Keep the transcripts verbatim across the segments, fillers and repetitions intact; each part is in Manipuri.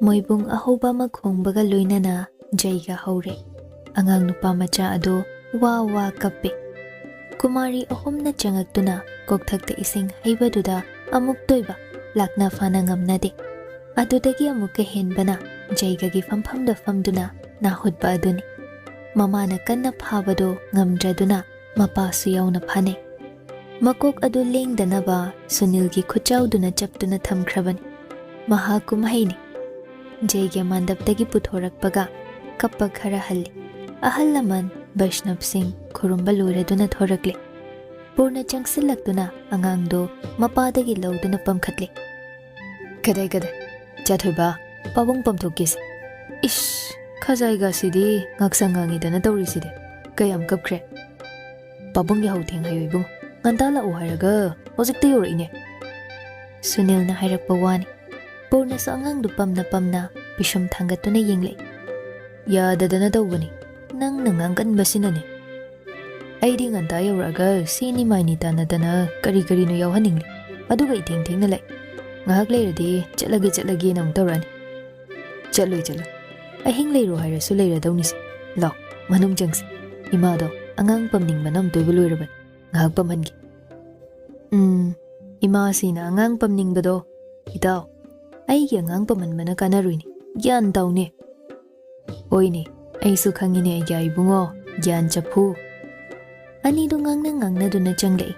ꯃꯣꯏꯕꯨꯡ ꯑꯍꯧꯕ ꯑꯃ ꯈꯣꯡꯕꯒ ꯂꯣꯏꯅꯅ ꯖꯩꯒ ꯍꯧꯔꯦ꯫ ꯑꯉꯥꯡ ꯅꯨꯄꯥ ꯃꯆꯥ ꯑꯗꯨ ꯋꯥ ꯋꯥ ꯀꯞꯄꯦ꯫ ꯀꯨꯃꯥꯔꯤ ꯑꯍꯨꯝꯅ ꯆꯪꯉꯛꯇꯨꯅ ꯀꯣꯛꯊꯛꯇ ꯏꯁꯤꯡ ꯍꯩꯕꯗꯨꯗ ꯑꯃꯨꯛꯇꯣꯏꯕ ꯂꯥꯛꯅ ꯐꯥꯅ ꯉꯝꯅꯗꯦ꯫ ꯑꯗꯨꯗꯒꯤ ꯑꯃꯨꯛꯀ ꯍꯦꯟꯕꯅ ꯖꯩꯒꯒꯤ ꯐꯝꯐꯝꯗ ꯐꯝꯗꯨꯅ ꯅꯥꯍꯨꯠꯄ ꯑꯗꯨꯅꯤ꯫ ꯃꯃꯥꯅ ꯀꯟꯅ ꯐꯥꯕꯗꯨ ꯉꯝꯗ꯭ꯔꯗꯨꯅ ꯃꯄꯥꯁꯨ ꯌꯥꯎꯅ ꯐꯥꯅꯩ꯫ ꯃꯀꯣꯛ ꯑꯗꯨ ꯂꯦꯡꯗꯅꯕ ꯁꯨꯅꯤꯜꯒꯤ ꯈꯨꯠꯆꯥꯎꯗꯨꯅ ꯆꯞꯇꯨꯅ ꯊꯝꯈ꯭ꯔꯕꯅꯤ꯫ ꯃꯍꯥ ꯀꯨꯝꯍꯩꯅꯤ꯫ ꯖꯩꯒ ꯃꯥꯟꯗꯞꯇꯒꯤ ꯄꯨꯊꯣꯔꯛꯄꯒ ꯀꯞꯄ ꯈꯔ ꯍꯜꯂꯤ꯫ ꯑꯍꯜ ꯂꯃꯟ ꯕꯩꯁꯅꯕꯁꯤꯡ ꯈꯨꯔꯨꯝꯕ ꯂꯣꯏꯔꯗꯨꯅ ꯊꯣꯔꯛꯂꯦ꯫ ꯄꯨꯔꯅ ꯆꯪꯁꯤꯜꯂꯛꯇꯨꯅ ꯑꯉꯥꯡꯗꯨ ꯃꯄꯥꯗꯒꯤ ꯂꯧꯗꯨꯅ ꯄꯝꯈꯠꯂꯦ꯫ "ꯀꯗꯥꯏ, ꯀꯗꯥꯏ? ꯆꯥꯊꯣꯏꯕ, ꯄꯥꯕꯨꯡ ꯄꯝꯊꯣꯛꯀꯦꯁꯦ꯫ ꯏꯁ, ꯈꯖꯥꯏꯒꯁꯤꯗꯤ ꯉꯥꯛꯁꯪ ꯉꯥꯡꯉꯤꯗꯅ ꯇꯧꯔꯤꯁꯤꯗꯤ꯫ ꯀꯌꯥꯝ ꯀꯞꯈ꯭ꯔꯦ?" "ꯄꯥꯕꯨꯡ ꯌꯥꯍꯧ ꯊꯦꯡ ꯍꯥꯏꯌꯣ ꯏꯕꯨꯡ꯫ ꯉꯟꯇꯥ ꯂꯥꯛꯑꯣ ꯍꯥꯏꯔꯒ ꯍꯧꯖꯤꯛꯇ ꯌꯧꯔꯛꯏꯅꯦ꯫" ꯁꯨꯅꯤꯜꯅ ꯍꯥꯏꯔꯛꯄ ꯋꯥꯅꯤ꯫ ꯄꯨꯔꯅꯁꯨ ꯑꯉꯥꯡꯗꯨ ꯄꯝꯅ ꯄꯝꯅ ꯄꯤꯁꯨꯝ ꯊꯥꯡꯒꯠꯇꯨꯅ ꯌꯦꯡꯂꯛꯏ꯫ "ꯌꯥꯗꯗꯅ ꯇꯧꯕꯅꯤ꯫ ꯅꯪꯅ ꯉꯥꯡꯒꯟꯕꯁꯤꯅꯅꯦ꯫ ꯑꯩꯗꯤ ꯉꯟꯇꯥ ꯌꯧꯔꯛꯑꯒ ꯁꯤꯅꯤ ꯃꯥꯏꯅꯤ ꯇꯥꯟꯅꯗꯅ ꯀꯔꯤ ꯀꯔꯤꯅꯣ ꯌꯥꯎꯍꯟꯅꯤꯡꯂꯦ꯫ ꯑꯗꯨꯒ ꯏꯊꯦꯡ ꯊꯦꯡꯅ ꯂꯥꯛꯏ꯫ ꯉꯥꯏꯍꯥꯛ ꯂꯩꯔꯗꯤ ꯆꯠꯂꯒꯦ, ꯆꯠꯂꯒꯦꯅ ꯑꯃꯨꯛ ꯇꯧꯔꯛꯑꯅꯤ꯫" "ꯆꯠꯂꯣꯏ, ꯆꯠꯂꯣꯏ꯫ ꯑꯍꯤꯡ ꯂꯩꯔꯣ ꯍꯥꯏꯔꯁꯨ ꯂꯩꯔꯗꯧꯅꯤꯁꯦ꯫ ꯂꯥꯛ, ꯃꯅꯨꯡ ꯆꯪꯁꯤ꯫ ꯏꯃꯥꯗꯣ ꯑꯉꯥꯡ ꯄꯝꯅꯤꯡꯕꯅ ꯑꯃꯨꯛꯇꯣꯏꯕ ꯂꯣꯏꯔꯕꯅꯤ꯫ ꯉꯥꯏꯍꯥꯛ ꯄꯝꯍꯟꯒꯦ꯫" "ꯎꯝ, ꯏꯃꯥꯁꯤꯅ ꯑꯉꯥꯡ ꯄꯝꯅꯤꯡꯕꯗꯣ꯫ ꯏꯇꯥꯎ, ꯑꯩꯒꯤ ꯑꯉꯥꯡ ꯄꯝꯍꯟꯕꯅ ꯀꯥꯟꯅꯔꯣꯏꯅꯦ꯫ ꯒ꯭ꯌꯥꯟ ꯇꯥꯎꯅꯦ꯫" "ꯍꯣꯏꯅꯦ, ꯑꯩꯁꯨ ꯈꯪꯉꯤꯅꯦ ꯑꯩꯒꯤ ꯏꯕꯨꯡꯉꯣ, ꯒ꯭ꯌꯥꯟ ꯆꯐꯨ꯫" ꯑꯅꯤꯗꯨ ꯉꯥꯡꯅ ꯉꯥꯡꯅꯗꯨꯅ ꯆꯪꯂꯛꯏ꯫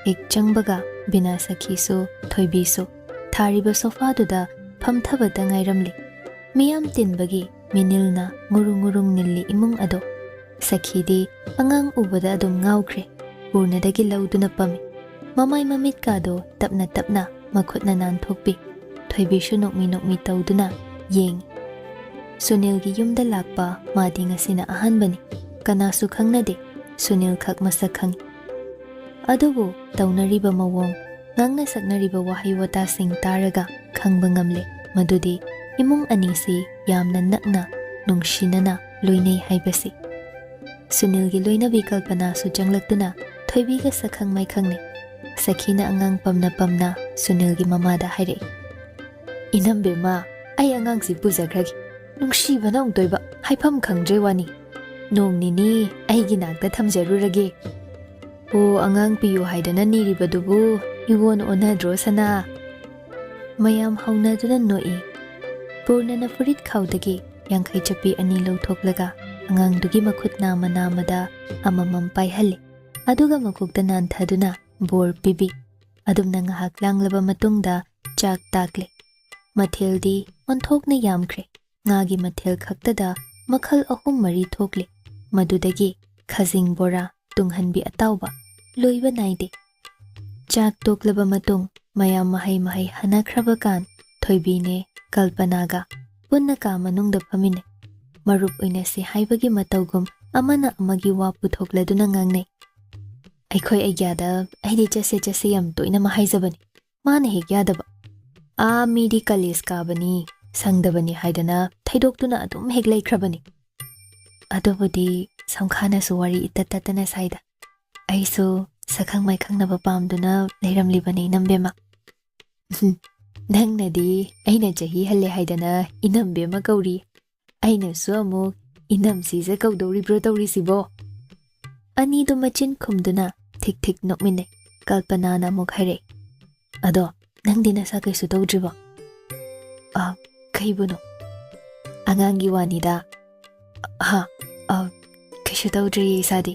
ꯍꯦꯛ ꯆꯪꯕꯒ ꯕꯤꯅꯥ ꯁꯈꯤꯁꯨ ꯊꯣꯏꯕꯤꯁꯨ ꯊꯥꯔꯤꯕ ꯁꯣꯐꯥꯗꯨꯗ ꯐꯝꯊꯕꯇ ꯉꯥꯏꯔꯝꯂꯤ꯫ ꯃꯤꯌꯥꯝ ꯇꯤꯟꯕꯒꯤ ꯃꯤꯅꯤꯜꯅ ꯉꯨꯔꯨꯡ ꯉꯨꯔꯨꯡ ꯅꯤꯜꯂꯤ ꯏꯃꯨꯡ ꯑꯗꯣ꯫ ꯁꯈꯤꯗꯤ ꯑꯉꯥꯡ ꯎꯕꯗ ꯑꯗꯨꯝ ꯉꯥꯎꯈ꯭ꯔꯦ꯫ ꯄꯨꯔꯅꯗꯒꯤ ꯂꯧꯗꯨꯅ ꯄꯝꯃꯤ꯫ ꯃꯃꯥꯏ ꯃꯃꯤꯠꯀꯥꯗꯣ ꯇꯞꯅ ꯇꯞꯅ ꯃꯈꯨꯠꯅ ꯅꯥꯟꯊꯣꯛꯄꯤ꯫ ꯊꯣꯏꯕꯤꯁꯨ ꯅꯣꯛꯃꯤ ꯅꯣꯛꯃꯤ ꯇꯧꯗꯨꯅ ꯌꯦꯡꯉꯤ꯫ ꯁꯨꯅꯤꯜꯒꯤ ꯌꯨꯝꯗ ꯂꯥꯛꯄ ꯃꯥꯗꯤ ꯉꯁꯤꯅ ꯑꯍꯥꯟꯕꯅꯤ꯫ ꯀꯅꯥꯁꯨ ꯈꯪꯅꯗꯦ꯫ ꯁꯨꯅꯤꯜ ꯈꯛ ꯃꯁꯛ ꯈꯪꯏ꯫ ꯑꯗꯨꯕꯨ ꯇꯧꯅꯔꯤꯕ ꯃꯑꯣꯡ, ꯉꯥꯡꯅ ꯁꯛꯅꯔꯤꯕ ꯋꯥꯍꯩ ꯋꯥꯇꯥꯁꯤꯡ ꯇꯥꯔꯒ ꯈꯪꯕ ꯉꯝꯂꯦ ꯃꯗꯨꯗꯤ ꯏꯃꯨꯡ ꯑꯅꯤꯁꯤ ꯌꯥꯝꯅ ꯅꯛꯅ ꯅꯨꯡꯁꯤꯅꯅ ꯂꯣꯏꯅꯩ ꯍꯥꯏꯕꯁꯤ꯫ ꯁꯨꯅꯤꯜꯒꯤ ꯂꯣꯏꯅꯕꯤ ꯀꯜꯄꯅꯥꯁꯨ ꯆꯪꯂꯛꯇꯨꯅ ꯊꯣꯏꯕꯤꯒ ꯁꯛꯈꯪ ꯃꯥꯏꯈꯪꯅꯩ꯫ ꯁꯈꯤꯅ ꯑꯉꯥꯡ ꯄꯝꯅ ꯄꯝꯅ ꯁꯨꯅꯤꯜꯒꯤ ꯃꯃꯥꯗ ꯍꯥꯏꯔꯛꯏ, "ꯏꯅꯝꯕꯦꯝꯃ, ꯑꯩ ꯑꯉꯥꯡꯁꯤ ꯄꯨꯖꯈ꯭ꯔꯒꯦ꯫ ꯅꯨꯡꯁꯤꯕꯅ ꯑꯃꯨꯛꯇꯣꯏꯕ, ꯍꯥꯏꯐꯝ ꯈꯪꯗ꯭ꯔꯦ ꯋꯥꯅꯤ꯫ ꯅꯣꯡ ꯅꯤꯅꯤ ꯑꯩꯒꯤ ꯅꯥꯛꯇ ꯊꯝꯖꯔꯨꯔꯒꯦ꯫ ꯑꯣ, ꯑꯉꯥꯡ ꯄꯤꯌꯨ ꯍꯥꯏꯗꯅ ꯅꯤꯔꯤꯕꯗꯨꯕꯨ ꯏꯋꯣꯟ ꯑꯣꯟꯅꯗ꯭ꯔꯣ ꯁꯅꯥ?" ꯃꯌꯥꯝ ꯍꯧꯅꯗꯨꯅ ꯅꯣꯛꯏ꯫ ꯄꯨꯔꯅꯅ ꯐꯨꯔꯤꯠ ꯈꯥꯎꯗꯒꯤ ꯌꯥꯡꯈꯩ ꯆꯞꯄꯤ ꯑꯅꯤ ꯂꯧꯊꯣꯛꯂꯒ ꯑꯉꯥꯡꯗꯨꯒꯤ ꯃꯈꯨꯠ ꯅꯥꯝꯃ ꯅꯥꯝꯃꯗ ꯑꯃꯃꯝ ꯄꯥꯏꯍꯜꯂꯤ꯫ ꯑꯗꯨꯒ ꯃꯀꯣꯛꯇ ꯅꯥꯟꯊꯗꯨꯅ ꯕꯣꯔ ꯄꯤꯕꯤ꯫ ꯑꯗꯨꯝꯅ ꯉꯥꯏꯍꯥꯛ ꯂꯥꯡꯂꯕ ꯃꯇꯨꯡꯗ ꯆꯥꯛ ꯇꯥꯛꯂꯦ꯫ ꯃꯊꯦꯜꯗꯤ ꯑꯣꯟꯊꯣꯛꯅ ꯌꯥꯝꯈ꯭ꯔꯦ꯫ ꯉꯥꯒꯤ ꯃꯊꯦꯜ ꯈꯛꯇꯗ ꯃꯈꯜ ꯑꯍꯨꯝ ꯃꯔꯤ ꯊꯣꯛꯂꯦ꯫ ꯃꯗꯨꯗꯒꯤ ꯈꯖꯤꯡ ꯕꯣꯔꯥ, ꯇꯨꯡꯍꯟꯕꯤ ꯑꯇꯥꯎꯕ, ꯂꯣꯏꯕ ꯅꯥꯏꯗꯦ꯫ ꯆꯥꯛ ꯇꯣꯛꯂꯕ ꯃꯇꯨꯡ ꯃꯌꯥꯝ ꯃꯍꯩ ꯃꯍꯩ ꯍꯟꯅꯈ꯭ꯔꯕ ꯀꯥꯟ ꯊꯣꯏꯕꯤꯅꯦ ꯀꯜꯄꯅꯥꯒ ꯄꯨꯟꯅ ꯀꯥ ꯃꯅꯨꯡꯗ ꯐꯝꯃꯤꯟꯅꯩ꯫ ꯃꯔꯨꯞ ꯑꯣꯏꯅꯁꯤ ꯍꯥꯏꯕꯒꯤ ꯃꯇꯧꯒꯨꯝ ꯑꯃꯅ ꯑꯃꯒꯤ ꯋꯥ ꯄꯨꯊꯣꯛꯂꯗꯨꯅ ꯉꯥꯡꯅꯩ꯫ "ꯑꯩꯈꯣꯏ ꯑꯩꯒ꯭ꯌꯥꯗ ꯑꯩꯗꯤ ꯆꯠꯁꯦ ꯆꯠꯁꯦ ꯌꯥꯝ ꯇꯣꯏꯅ ꯑꯃ ꯍꯥꯏꯖꯕꯅꯤ꯫ ꯃꯥꯅ ꯍꯦꯛ ꯌꯥꯗꯕ꯫ ꯑꯥ, ꯃꯤꯗꯤ ꯀꯂꯦꯖ ꯀꯥꯕꯅꯤ, ꯁꯪꯗꯕꯅꯤ ꯍꯥꯏꯗꯅ ꯊꯩꯗꯣꯛꯇꯨꯅ ꯑꯗꯨꯝ ꯍꯦꯛ ꯂꯩꯈ꯭ꯔꯕꯅꯤ꯫" ꯑꯗꯨꯕꯨꯗꯤ ꯁꯝꯈꯥꯅꯁꯨ ꯋꯥꯔꯤ ꯏꯇꯠ ꯇꯠꯇꯅ ꯁꯥꯏꯗ꯫ ꯑꯩꯁꯨ ꯁꯛꯈꯪ ꯃꯥꯏꯈꯪꯅꯕ ꯄꯥꯝꯗꯨꯅ ꯂꯩꯔꯝꯂꯤꯕꯅꯤ ꯏꯅꯝꯕꯦꯝꯃ꯫ "ꯅꯪꯅꯗꯤ ꯑꯩꯅ ꯆꯍꯤ ꯍꯜꯂꯦ ꯍꯥꯏꯗꯅ ꯏꯅꯝꯕꯦꯝꯃ ꯀꯧꯔꯤ, ꯑꯩꯅꯁꯨ ꯑꯃꯨꯛ ꯏꯅꯝꯁꯤꯁꯦ ꯀꯧꯗꯧꯔꯤꯕ꯭ꯔꯣ ꯇꯧꯔꯤꯁꯤꯕꯣ?" ꯑꯅꯤꯗꯨ ꯃꯆꯤꯟ ꯈꯨꯝꯗꯨꯅ ꯊꯤꯛ ꯊꯤꯛ ꯅꯣꯛꯃꯤꯟꯅꯩ꯫ ꯀꯜꯄꯅꯥꯅ ꯑꯃꯨꯛ ꯍꯥꯏꯔꯛꯏ, "ꯑꯗꯣ ꯅꯪꯗꯤ ꯅꯁꯥ ꯀꯩꯁꯨ ꯇꯧꯗ꯭ꯔꯤꯕꯣ?" "ꯑ, ꯀꯩꯕꯨꯅꯣ?" "ꯑꯉꯥꯡꯒꯤ ꯋꯥꯅꯤꯗ꯫" "ꯍꯥ? ꯑ, ꯀꯩꯁꯨ ꯇꯧꯗ꯭ꯔꯤꯌꯦ ꯏꯁꯥꯗꯤ꯫"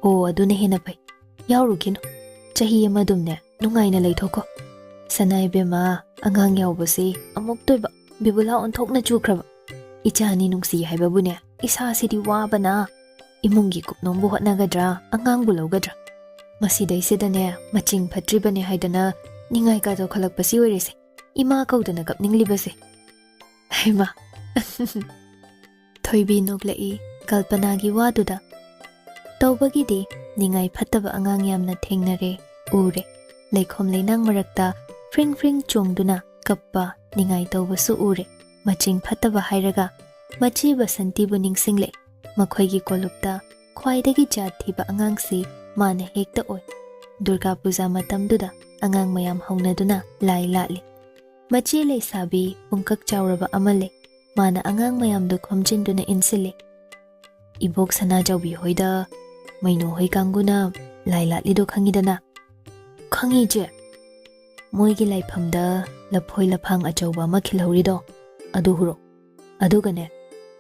"ꯑꯣ, ꯑꯗꯨꯅ ꯍꯦꯟꯅ ꯐꯩ꯫ ꯌꯥꯎꯔꯨꯈꯤꯅꯨ꯫ ꯆꯍꯤ ꯑꯃꯗꯨꯝꯅꯦ ꯅꯨꯡꯉꯥꯏꯅ ꯂꯩꯊꯣꯛꯀꯣ꯫" "ꯁꯅꯥ ꯏꯕꯦꯝꯃ, ꯑꯉꯥꯡ ꯌꯥꯎꯕꯁꯤ ꯑꯃꯨꯛꯇꯣꯏꯕ ꯕꯤꯕꯨꯂꯥ ꯑꯣꯟꯊꯣꯛꯅ ꯆꯨꯈ꯭ꯔꯕ꯫ ꯏꯆꯥ ꯑꯅꯤ ꯅꯨꯡꯁꯤ ꯍꯥꯏꯕꯕꯨꯅꯦ, ꯏꯁꯥꯁꯤꯗꯤ ꯋꯥꯕꯅ꯫ ꯏꯃꯨꯡꯒꯤ ꯀꯨꯞꯅꯣꯝꯕꯨ ꯍꯣꯠꯅꯒꯗ꯭ꯔꯥ, ꯑꯉꯥꯡꯕꯨ ꯂꯧꯒꯗ꯭ꯔꯥ? ꯃꯁꯤꯗꯩꯁꯤꯗꯅꯦ ꯃꯆꯤꯡ ꯐꯠꯇ꯭ꯔꯤꯕꯅꯦ ꯍꯥꯏꯗꯅ ꯅꯤꯡꯉꯥꯏ ꯀꯥ ꯇꯧꯈꯠꯂꯛꯄꯁꯤ ꯑꯣꯏꯔꯦꯁꯦ, ꯏꯃꯥ ꯀꯧꯗꯅ ꯀꯞꯅꯤꯡꯂꯤꯕꯁꯦ꯫" ꯍꯩꯃꯥ! ꯊꯣꯏꯕꯤ ꯅꯣꯛꯂꯛꯏ ꯀꯜꯄꯅꯥꯒꯤ ꯋꯥꯗꯨꯗ꯫ ꯇꯧꯕꯒꯤꯗꯤ ꯅꯤꯡꯉꯥꯏ ꯐꯠꯇꯕ ꯑꯉꯥꯡ ꯌꯥꯝꯅ ꯊꯦꯡꯅꯔꯦ, ꯎꯔꯦ꯫ ꯂꯩꯈꯣꯝ ꯂꯩꯅꯥꯡ ꯃꯔꯛꯇ ꯐ꯭ꯔꯤꯡ ꯐ꯭ꯔꯤꯡ ꯆꯣꯡꯗꯨꯅ ꯀꯞꯄ, ꯅꯤꯡꯉꯥꯏ ꯇꯧꯕꯁꯨ ꯎꯔꯦ꯫ ꯃꯆꯤꯡ ꯐꯠꯇꯕ ꯍꯥꯏꯔꯒ ꯃꯆꯦ ꯕꯁꯟꯇꯤꯕꯨ ꯅꯤꯡꯁꯤꯡꯂꯦ꯫ ꯃꯈꯣꯏꯒꯤ ꯀꯣꯂꯨꯞꯇ ꯈ꯭ꯋꯥꯏꯗꯒꯤ ꯖꯥꯠ ꯊꯤꯕ ꯑꯉꯥꯡꯁꯤ ꯃꯥꯅ ꯍꯦꯛꯇ ꯑꯣꯏ꯫ ꯗꯨꯔꯒꯥ ꯄꯨꯖꯥ ꯃꯇꯝꯗꯨꯗ ꯑꯉꯥꯡ ꯃꯌꯥꯝ ꯍꯧꯅꯗꯨꯅ ꯂꯥꯏ ꯂꯥꯠꯂꯤ꯫ ꯃꯆꯦ ꯂꯩꯁꯥꯕꯤ ꯄꯨꯡꯀꯛ ꯆꯥꯎꯔꯕ ꯑꯃ ꯂꯩ꯫ ꯃꯥꯅ ꯑꯉꯥꯡ ꯃꯌꯥꯝꯗꯨ ꯈꯣꯝꯖꯤꯟꯗꯨꯅ ꯏꯟꯁꯤꯜꯂꯤ꯫ "ꯏꯕꯣꯛ ꯁꯅꯥꯖꯥꯎꯕꯤ ꯍꯣꯏꯗ ꯃꯩꯅꯣ ꯍꯣꯏ ꯀꯥꯡꯕꯨꯅ ꯂꯥꯏ ꯂꯥꯠꯂꯤꯗꯣ ꯈꯪꯉꯤꯗꯅ?" "ꯈꯪꯉꯤ, ꯏꯆꯦ꯫ ꯃꯣꯏꯒꯤ ꯂꯥꯏꯐꯝꯗ ꯂꯐꯣꯏ ꯂꯐꯥꯡ ꯑꯆꯧꯕ ꯑꯃ ꯈꯤꯜꯍꯧꯔꯤꯗꯣ, ꯑꯗꯨ ꯍꯨꯔꯣ꯫ ꯑꯗꯨꯒꯅꯦ,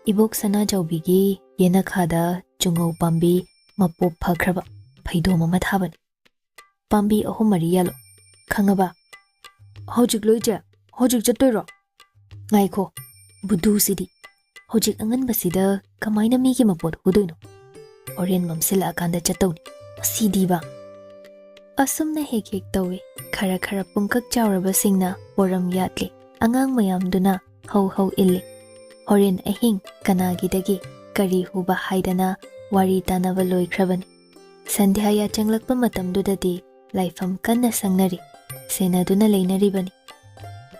ꯏꯕꯣꯛ ꯁꯅꯥꯖꯥꯎꯕꯤꯒꯤ ꯌꯦꯅꯈꯥꯗ ꯆꯨꯉꯧ ꯄꯥꯝꯕꯤ ꯃꯄꯣꯞ ꯐꯈ꯭ꯔꯕ ꯐꯩꯗꯣꯝ ꯑꯃ ꯊꯥꯕꯅꯤ꯫ ꯄꯥꯝꯕꯤ ꯑꯍꯨꯝ ꯃꯔꯤ ꯌꯥꯜꯂꯣ꯫ ꯈꯪꯉꯕ?" "ꯍꯧꯖꯤꯛꯂꯣ, ꯏꯆꯦ? ꯍꯧꯖꯤꯛ ꯆꯠꯇꯣꯏꯔꯣ?" "ꯉꯥꯏꯈꯣ, ꯕꯨꯙꯨꯁꯤꯗꯤ꯫ ꯍꯧꯖꯤꯛ ꯑꯉꯟꯕꯁꯤꯗ ꯀꯃꯥꯏꯅ ꯃꯤꯒꯤ ꯃꯄꯣꯠ ꯍꯨꯗꯣꯏꯅꯣ? ꯍꯣꯔꯦꯟ ꯃꯝꯁꯤꯜꯂꯛꯑꯀꯥꯟꯗ ꯆꯠꯇꯧꯅꯤ꯫ ꯃꯁꯤꯗꯤꯕ!" ꯑꯁꯨꯝꯅ ꯍꯦꯛ ꯍꯦꯛ ꯇꯧꯏ꯫ ꯈꯔ ꯈꯔ ꯄꯨꯡꯀꯛ ꯆꯥꯎꯔꯕꯁꯤꯡꯅ ꯄꯣꯔꯝ ꯌꯥꯠꯂꯤ꯫ ꯑꯉꯥꯡ ꯃꯌꯥꯝꯗꯨꯅ ꯍꯧ ꯍꯧ ꯏꯜꯂꯤ꯫ ꯍꯣꯔꯦꯟ ꯑꯍꯤꯡ ꯀꯅꯥꯒꯤꯗꯒꯤ ꯀꯔꯤ ꯍꯨꯕ ꯍꯥꯏꯗꯅ ꯋꯥꯔꯤ ꯇꯥꯅꯕ ꯂꯣꯏꯈ꯭ꯔꯕꯅꯤ꯫ ꯁꯟꯙ꯭ꯌꯥ ꯌꯥꯆꯪꯂꯛꯄ ꯃꯇꯝꯗꯨꯗꯗꯤ ꯂꯥꯏꯐꯝ ꯀꯟꯅ ꯁꯪꯅꯔꯤ, ꯁꯦꯟꯅꯗꯨꯅ ꯂꯩꯅꯔꯤꯕꯅꯤ꯫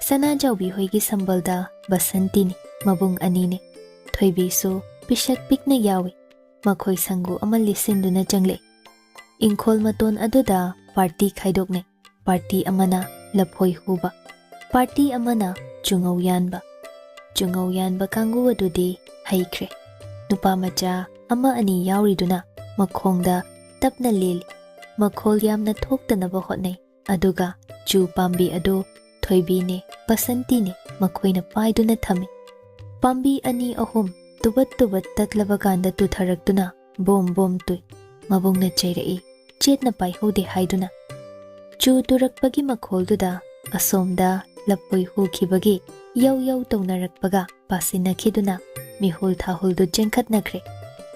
ꯁꯅꯥꯖꯥꯎꯕꯤ ꯍꯣꯏꯒꯤ ꯁꯝꯕꯜꯗ ꯕꯁꯟꯇꯤꯅꯤ, ꯃꯕꯨꯡ ꯑꯅꯤꯅꯤ꯫ ꯊꯣꯏꯕꯤꯁꯨ ꯄꯤꯁꯛ ꯄꯤꯛꯅ ꯌꯥꯎꯏ꯫ ꯃꯈꯣꯏ ꯁꯪꯒꯨ ꯑꯃ ꯂꯤꯠꯁꯤꯟꯗꯨꯅ ꯆꯪꯂꯛꯏ꯫ ꯏꯪꯈꯣꯜ ꯃꯇꯣꯟ ꯑꯗꯨꯗ ꯄꯥꯔꯇꯤ ꯈꯥꯏꯗꯣꯛꯅꯩ꯫ ꯄꯥꯔꯇꯤ ꯑꯃꯅ ꯂꯐꯣꯏ ꯍꯨꯕ, ꯄꯥꯔꯇꯤ ꯑꯃꯅ ꯆꯨꯉꯧ ꯌꯥꯟꯕ꯫ ꯆꯨꯉꯧ ꯌꯥꯟꯕ ꯀꯥꯡꯕꯨ ꯑꯗꯨꯗꯤ ꯍꯩꯈ꯭ꯔꯦ꯫ ꯅꯨꯄꯥ ꯃꯆꯥ ꯑꯃ ꯑꯅꯤ ꯌꯥꯎꯔꯤꯗꯨꯅ ꯃꯈꯣꯡꯗ ꯇꯞꯅ ꯂꯦꯜꯂꯤ꯫ ꯃꯈꯣꯜ ꯌꯥꯝꯅ ꯊꯣꯛꯇꯅꯕ ꯍꯣꯠꯅꯩ꯫ ꯑꯗꯨꯒ ꯆꯨ ꯄꯥꯝꯕꯤ ꯑꯗꯨ ꯊꯣꯏꯕꯤꯅꯦ, ꯕꯁꯟꯇꯤꯅꯦ ꯃꯈꯣꯏꯅ ꯄꯥꯏꯗꯨꯅ ꯊꯝꯃꯤ꯫ ꯄꯥꯝꯕꯤ ꯑꯅꯤ ꯑꯍꯨꯝ ꯇꯨꯕꯠ ꯇꯨꯕꯠ ꯇꯠꯂꯕ ꯀꯥꯟꯗ ꯇꯨꯊꯔꯛꯇꯨꯅ ꯕꯣꯝ ꯕꯣꯝ ꯇꯨꯏ꯫ ꯃꯕꯨꯡꯅ ꯆꯩꯔꯛꯏ, "ꯆꯦꯠꯅ ꯄꯥꯏꯍꯧꯗꯦ" ꯍꯥꯏꯗꯨꯅ꯫ ꯆꯨ ꯇꯨꯔꯛꯄꯒꯤ ꯃꯈꯣꯜꯗꯨꯗ ꯑꯁꯣꯝꯗ ꯂꯐꯣꯏ ꯍꯨꯈꯤꯕꯒꯤ ꯌꯧ ꯌꯧ ꯇꯧꯅꯔꯛꯄꯒ ꯄꯥꯁꯤꯟꯅꯈꯤꯗꯨꯅ ꯃꯤꯍꯨꯜ ꯊꯥꯍꯨꯜꯗꯨ ꯆꯦꯟꯈꯠꯅꯈ꯭ꯔꯦ꯫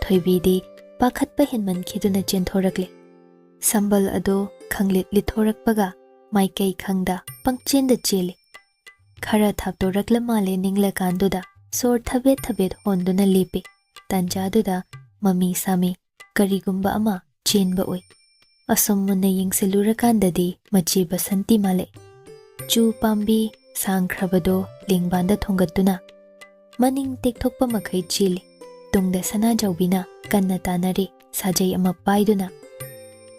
ꯊꯣꯏꯕꯤꯗꯤ ꯄꯥꯈꯠꯄ ꯍꯦꯟꯃꯟꯈꯤꯗꯨꯅ ꯆꯦꯟꯊꯣꯔꯛꯂꯦ꯫ ꯁꯝꯕꯜ ꯑꯗꯨ ꯈꯪꯂꯤꯠ ꯂꯤꯠꯊꯣꯔꯛꯄꯒ ꯃꯥꯏꯀꯩ ꯈꯪꯗ ꯄꯪꯆꯦꯟꯗ ꯆꯦꯜꯂꯤ꯫ ꯈꯔ ꯊꯥꯞꯇꯣꯔꯛꯂ ꯃꯥꯜꯂꯦ ꯅꯤꯡꯂꯀꯥꯟꯗꯨꯗ ꯁꯣꯔ ꯊꯕꯦꯠ ꯊꯕꯦꯠ ꯍꯣꯟꯗꯨꯅ ꯂꯦꯞꯄꯤ꯫ ꯇꯥꯟꯖꯥꯗꯨꯗ ꯃꯃꯤ ꯁꯥꯃꯤ ꯀꯔꯤꯒꯨꯝꯕ ꯑꯃ ꯆꯦꯟꯕ ꯎꯏ꯫ ꯑꯁꯨꯝ ꯃꯨꯟꯅ ꯌꯦꯡꯁꯤꯜꯂꯨꯔꯀꯥꯟꯗꯗꯤ ꯃꯆꯦ ꯕꯁꯟꯇꯤ ꯃꯥꯜꯂꯛꯏ꯫ ꯆꯨ ꯄꯥꯝꯕꯤ ꯁꯥꯡꯈ꯭ꯔꯕꯗꯣ ꯂꯦꯡꯕꯥꯟꯗ ꯊꯣꯡꯒꯠꯇꯨꯅ ꯃꯅꯤꯡ ꯇꯦꯛꯊꯣꯛꯄ ꯃꯈꯩ ꯆꯦꯜꯂꯤ꯫ ꯇꯨꯡꯗ ꯁꯅꯥꯖꯥꯎꯕꯤꯅ ꯀꯟꯅ ꯇꯥꯟꯅꯔꯤ, ꯁꯥꯖꯩ ꯑꯃ ꯄꯥꯏꯗꯨꯅ꯫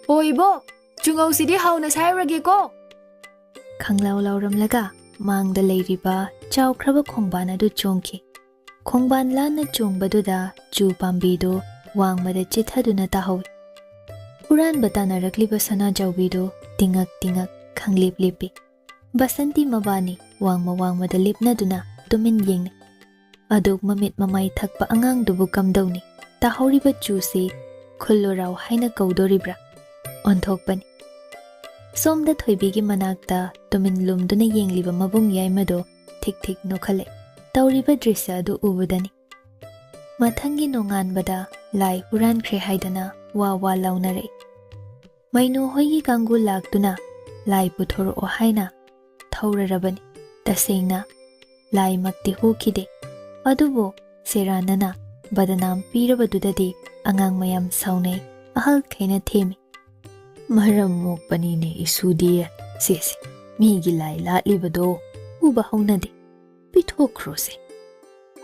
"ꯑꯣ ꯏꯕꯣꯛ, ꯆꯨꯉꯧꯁꯤꯗꯤ ꯍꯥꯎꯅ ꯁꯥꯏꯔꯨꯔꯒꯦꯀꯣ!" ꯈꯪꯂꯥꯎ ꯂꯥꯎꯔꯝꯂꯒ ꯃꯥꯡꯗ ꯂꯩꯔꯤꯕ ꯆꯥꯎꯈ꯭ꯔꯕ ꯈꯣꯡꯕꯥꯟ ꯑꯗꯨ ꯆꯣꯡꯈꯤ꯫ ꯈꯣꯡꯕꯥꯟ ꯂꯥꯟꯅ ꯆꯣꯡꯕꯗꯨꯗ ꯆꯨ ꯄꯥꯝꯕꯤꯗꯨ ꯋꯥꯡꯃꯗ ꯆꯤꯊꯗꯨꯅ ꯇꯥꯍꯧꯏ꯫ ꯍꯨꯔꯥꯟꯕ ꯇꯥꯟꯅꯔꯛꯂꯤꯕ ꯁꯅꯥꯖꯥꯎꯕꯤꯗꯨ ꯇꯤꯉꯛ ꯇꯤꯉꯛ ꯈꯪꯂꯦꯞ ꯂꯦꯞꯄꯤ꯫ ꯕꯁꯟꯇꯤ ꯃꯕꯥꯅꯤ ꯋꯥꯡꯃ ꯋꯥꯡꯃꯗ ꯂꯦꯞꯅꯗꯨꯅ ꯇꯨꯃꯤꯟ ꯌꯦꯡꯅꯩ꯫ ꯑꯗꯨꯛ ꯃꯃꯤꯠ ꯃꯃꯥꯏ ꯊꯛꯄ ꯑꯉꯥꯡꯗꯨꯕꯨ ꯀꯝꯗꯧꯅꯤ? ꯇꯥꯍꯧꯔꯤꯕ ꯆꯨꯁꯤ ꯈꯨꯜꯂꯨꯔꯥꯎ ꯍꯥꯏꯅ ꯀꯧꯗꯣꯔꯤꯕ꯭ꯔꯥ? ꯑꯣꯟꯊꯣꯛꯄꯅꯤ꯫ ꯁꯣꯝꯗ ꯊꯣꯏꯕꯤꯒꯤ ꯃꯅꯥꯛꯇ ꯇꯨꯃꯤꯟ ꯂꯨꯝꯗꯨꯅ ꯌꯦꯡꯂꯤꯕ ꯃꯕꯨꯡ ꯌꯥꯏꯃꯗꯣ ꯊꯤꯛ ꯊꯤꯛ ꯅꯣꯛꯈꯠꯂꯦ꯫ ꯇꯧꯔꯤꯕ ꯗ꯭ꯔꯤꯁ꯭ꯌ ꯑꯗꯨ ꯎꯕꯗꯅꯤ꯫ ꯃꯊꯪꯒꯤ ꯅꯣꯡꯉꯥꯟꯕꯗ ꯂꯥꯏ ꯍꯨꯔꯥꯟꯈ꯭ꯔꯦ ꯍꯥꯏꯗꯅ ꯋꯥ ꯋꯥ ꯂꯥꯎꯅꯔꯛꯏ꯫ ꯃꯩꯅꯨ ꯍꯣꯏꯒꯤ ꯀꯥꯡꯒꯨ ꯂꯥꯛꯇꯨꯅ ꯂꯥꯏ ꯄꯨꯊꯣꯔꯛꯑꯣ ꯍꯥꯏꯅ ꯊꯧꯔꯔꯕꯅꯤ꯫ ꯇꯁꯦꯡꯅ ꯂꯥꯏꯃꯛꯇꯤ ꯍꯨꯈꯤꯗꯦ꯫ ꯑꯗꯨꯕꯨ ꯁꯦꯔꯥꯟꯅꯅ ꯕꯗꯅꯥꯝ ꯄꯤꯔꯕꯗꯨꯗꯗꯤ ꯑꯉꯥꯡ ꯃꯌꯥꯝ ꯁꯥꯎꯅꯩ, ꯑꯍꯜꯈꯩꯅ ꯊꯦꯝꯃꯤ꯫ "ꯃꯔꯝ ꯃꯣꯛꯄꯅꯤꯅꯦ ꯏꯁꯨꯗꯤ, ꯁꯦꯁꯦ, ꯃꯤꯒꯤ ꯂꯥꯏ ꯂꯥꯠꯂꯤꯕꯗꯣ ꯎꯕ ꯍꯧꯅꯗꯦ꯫ ꯄꯤꯊꯣꯛꯈ꯭ꯔꯣꯁꯦ꯫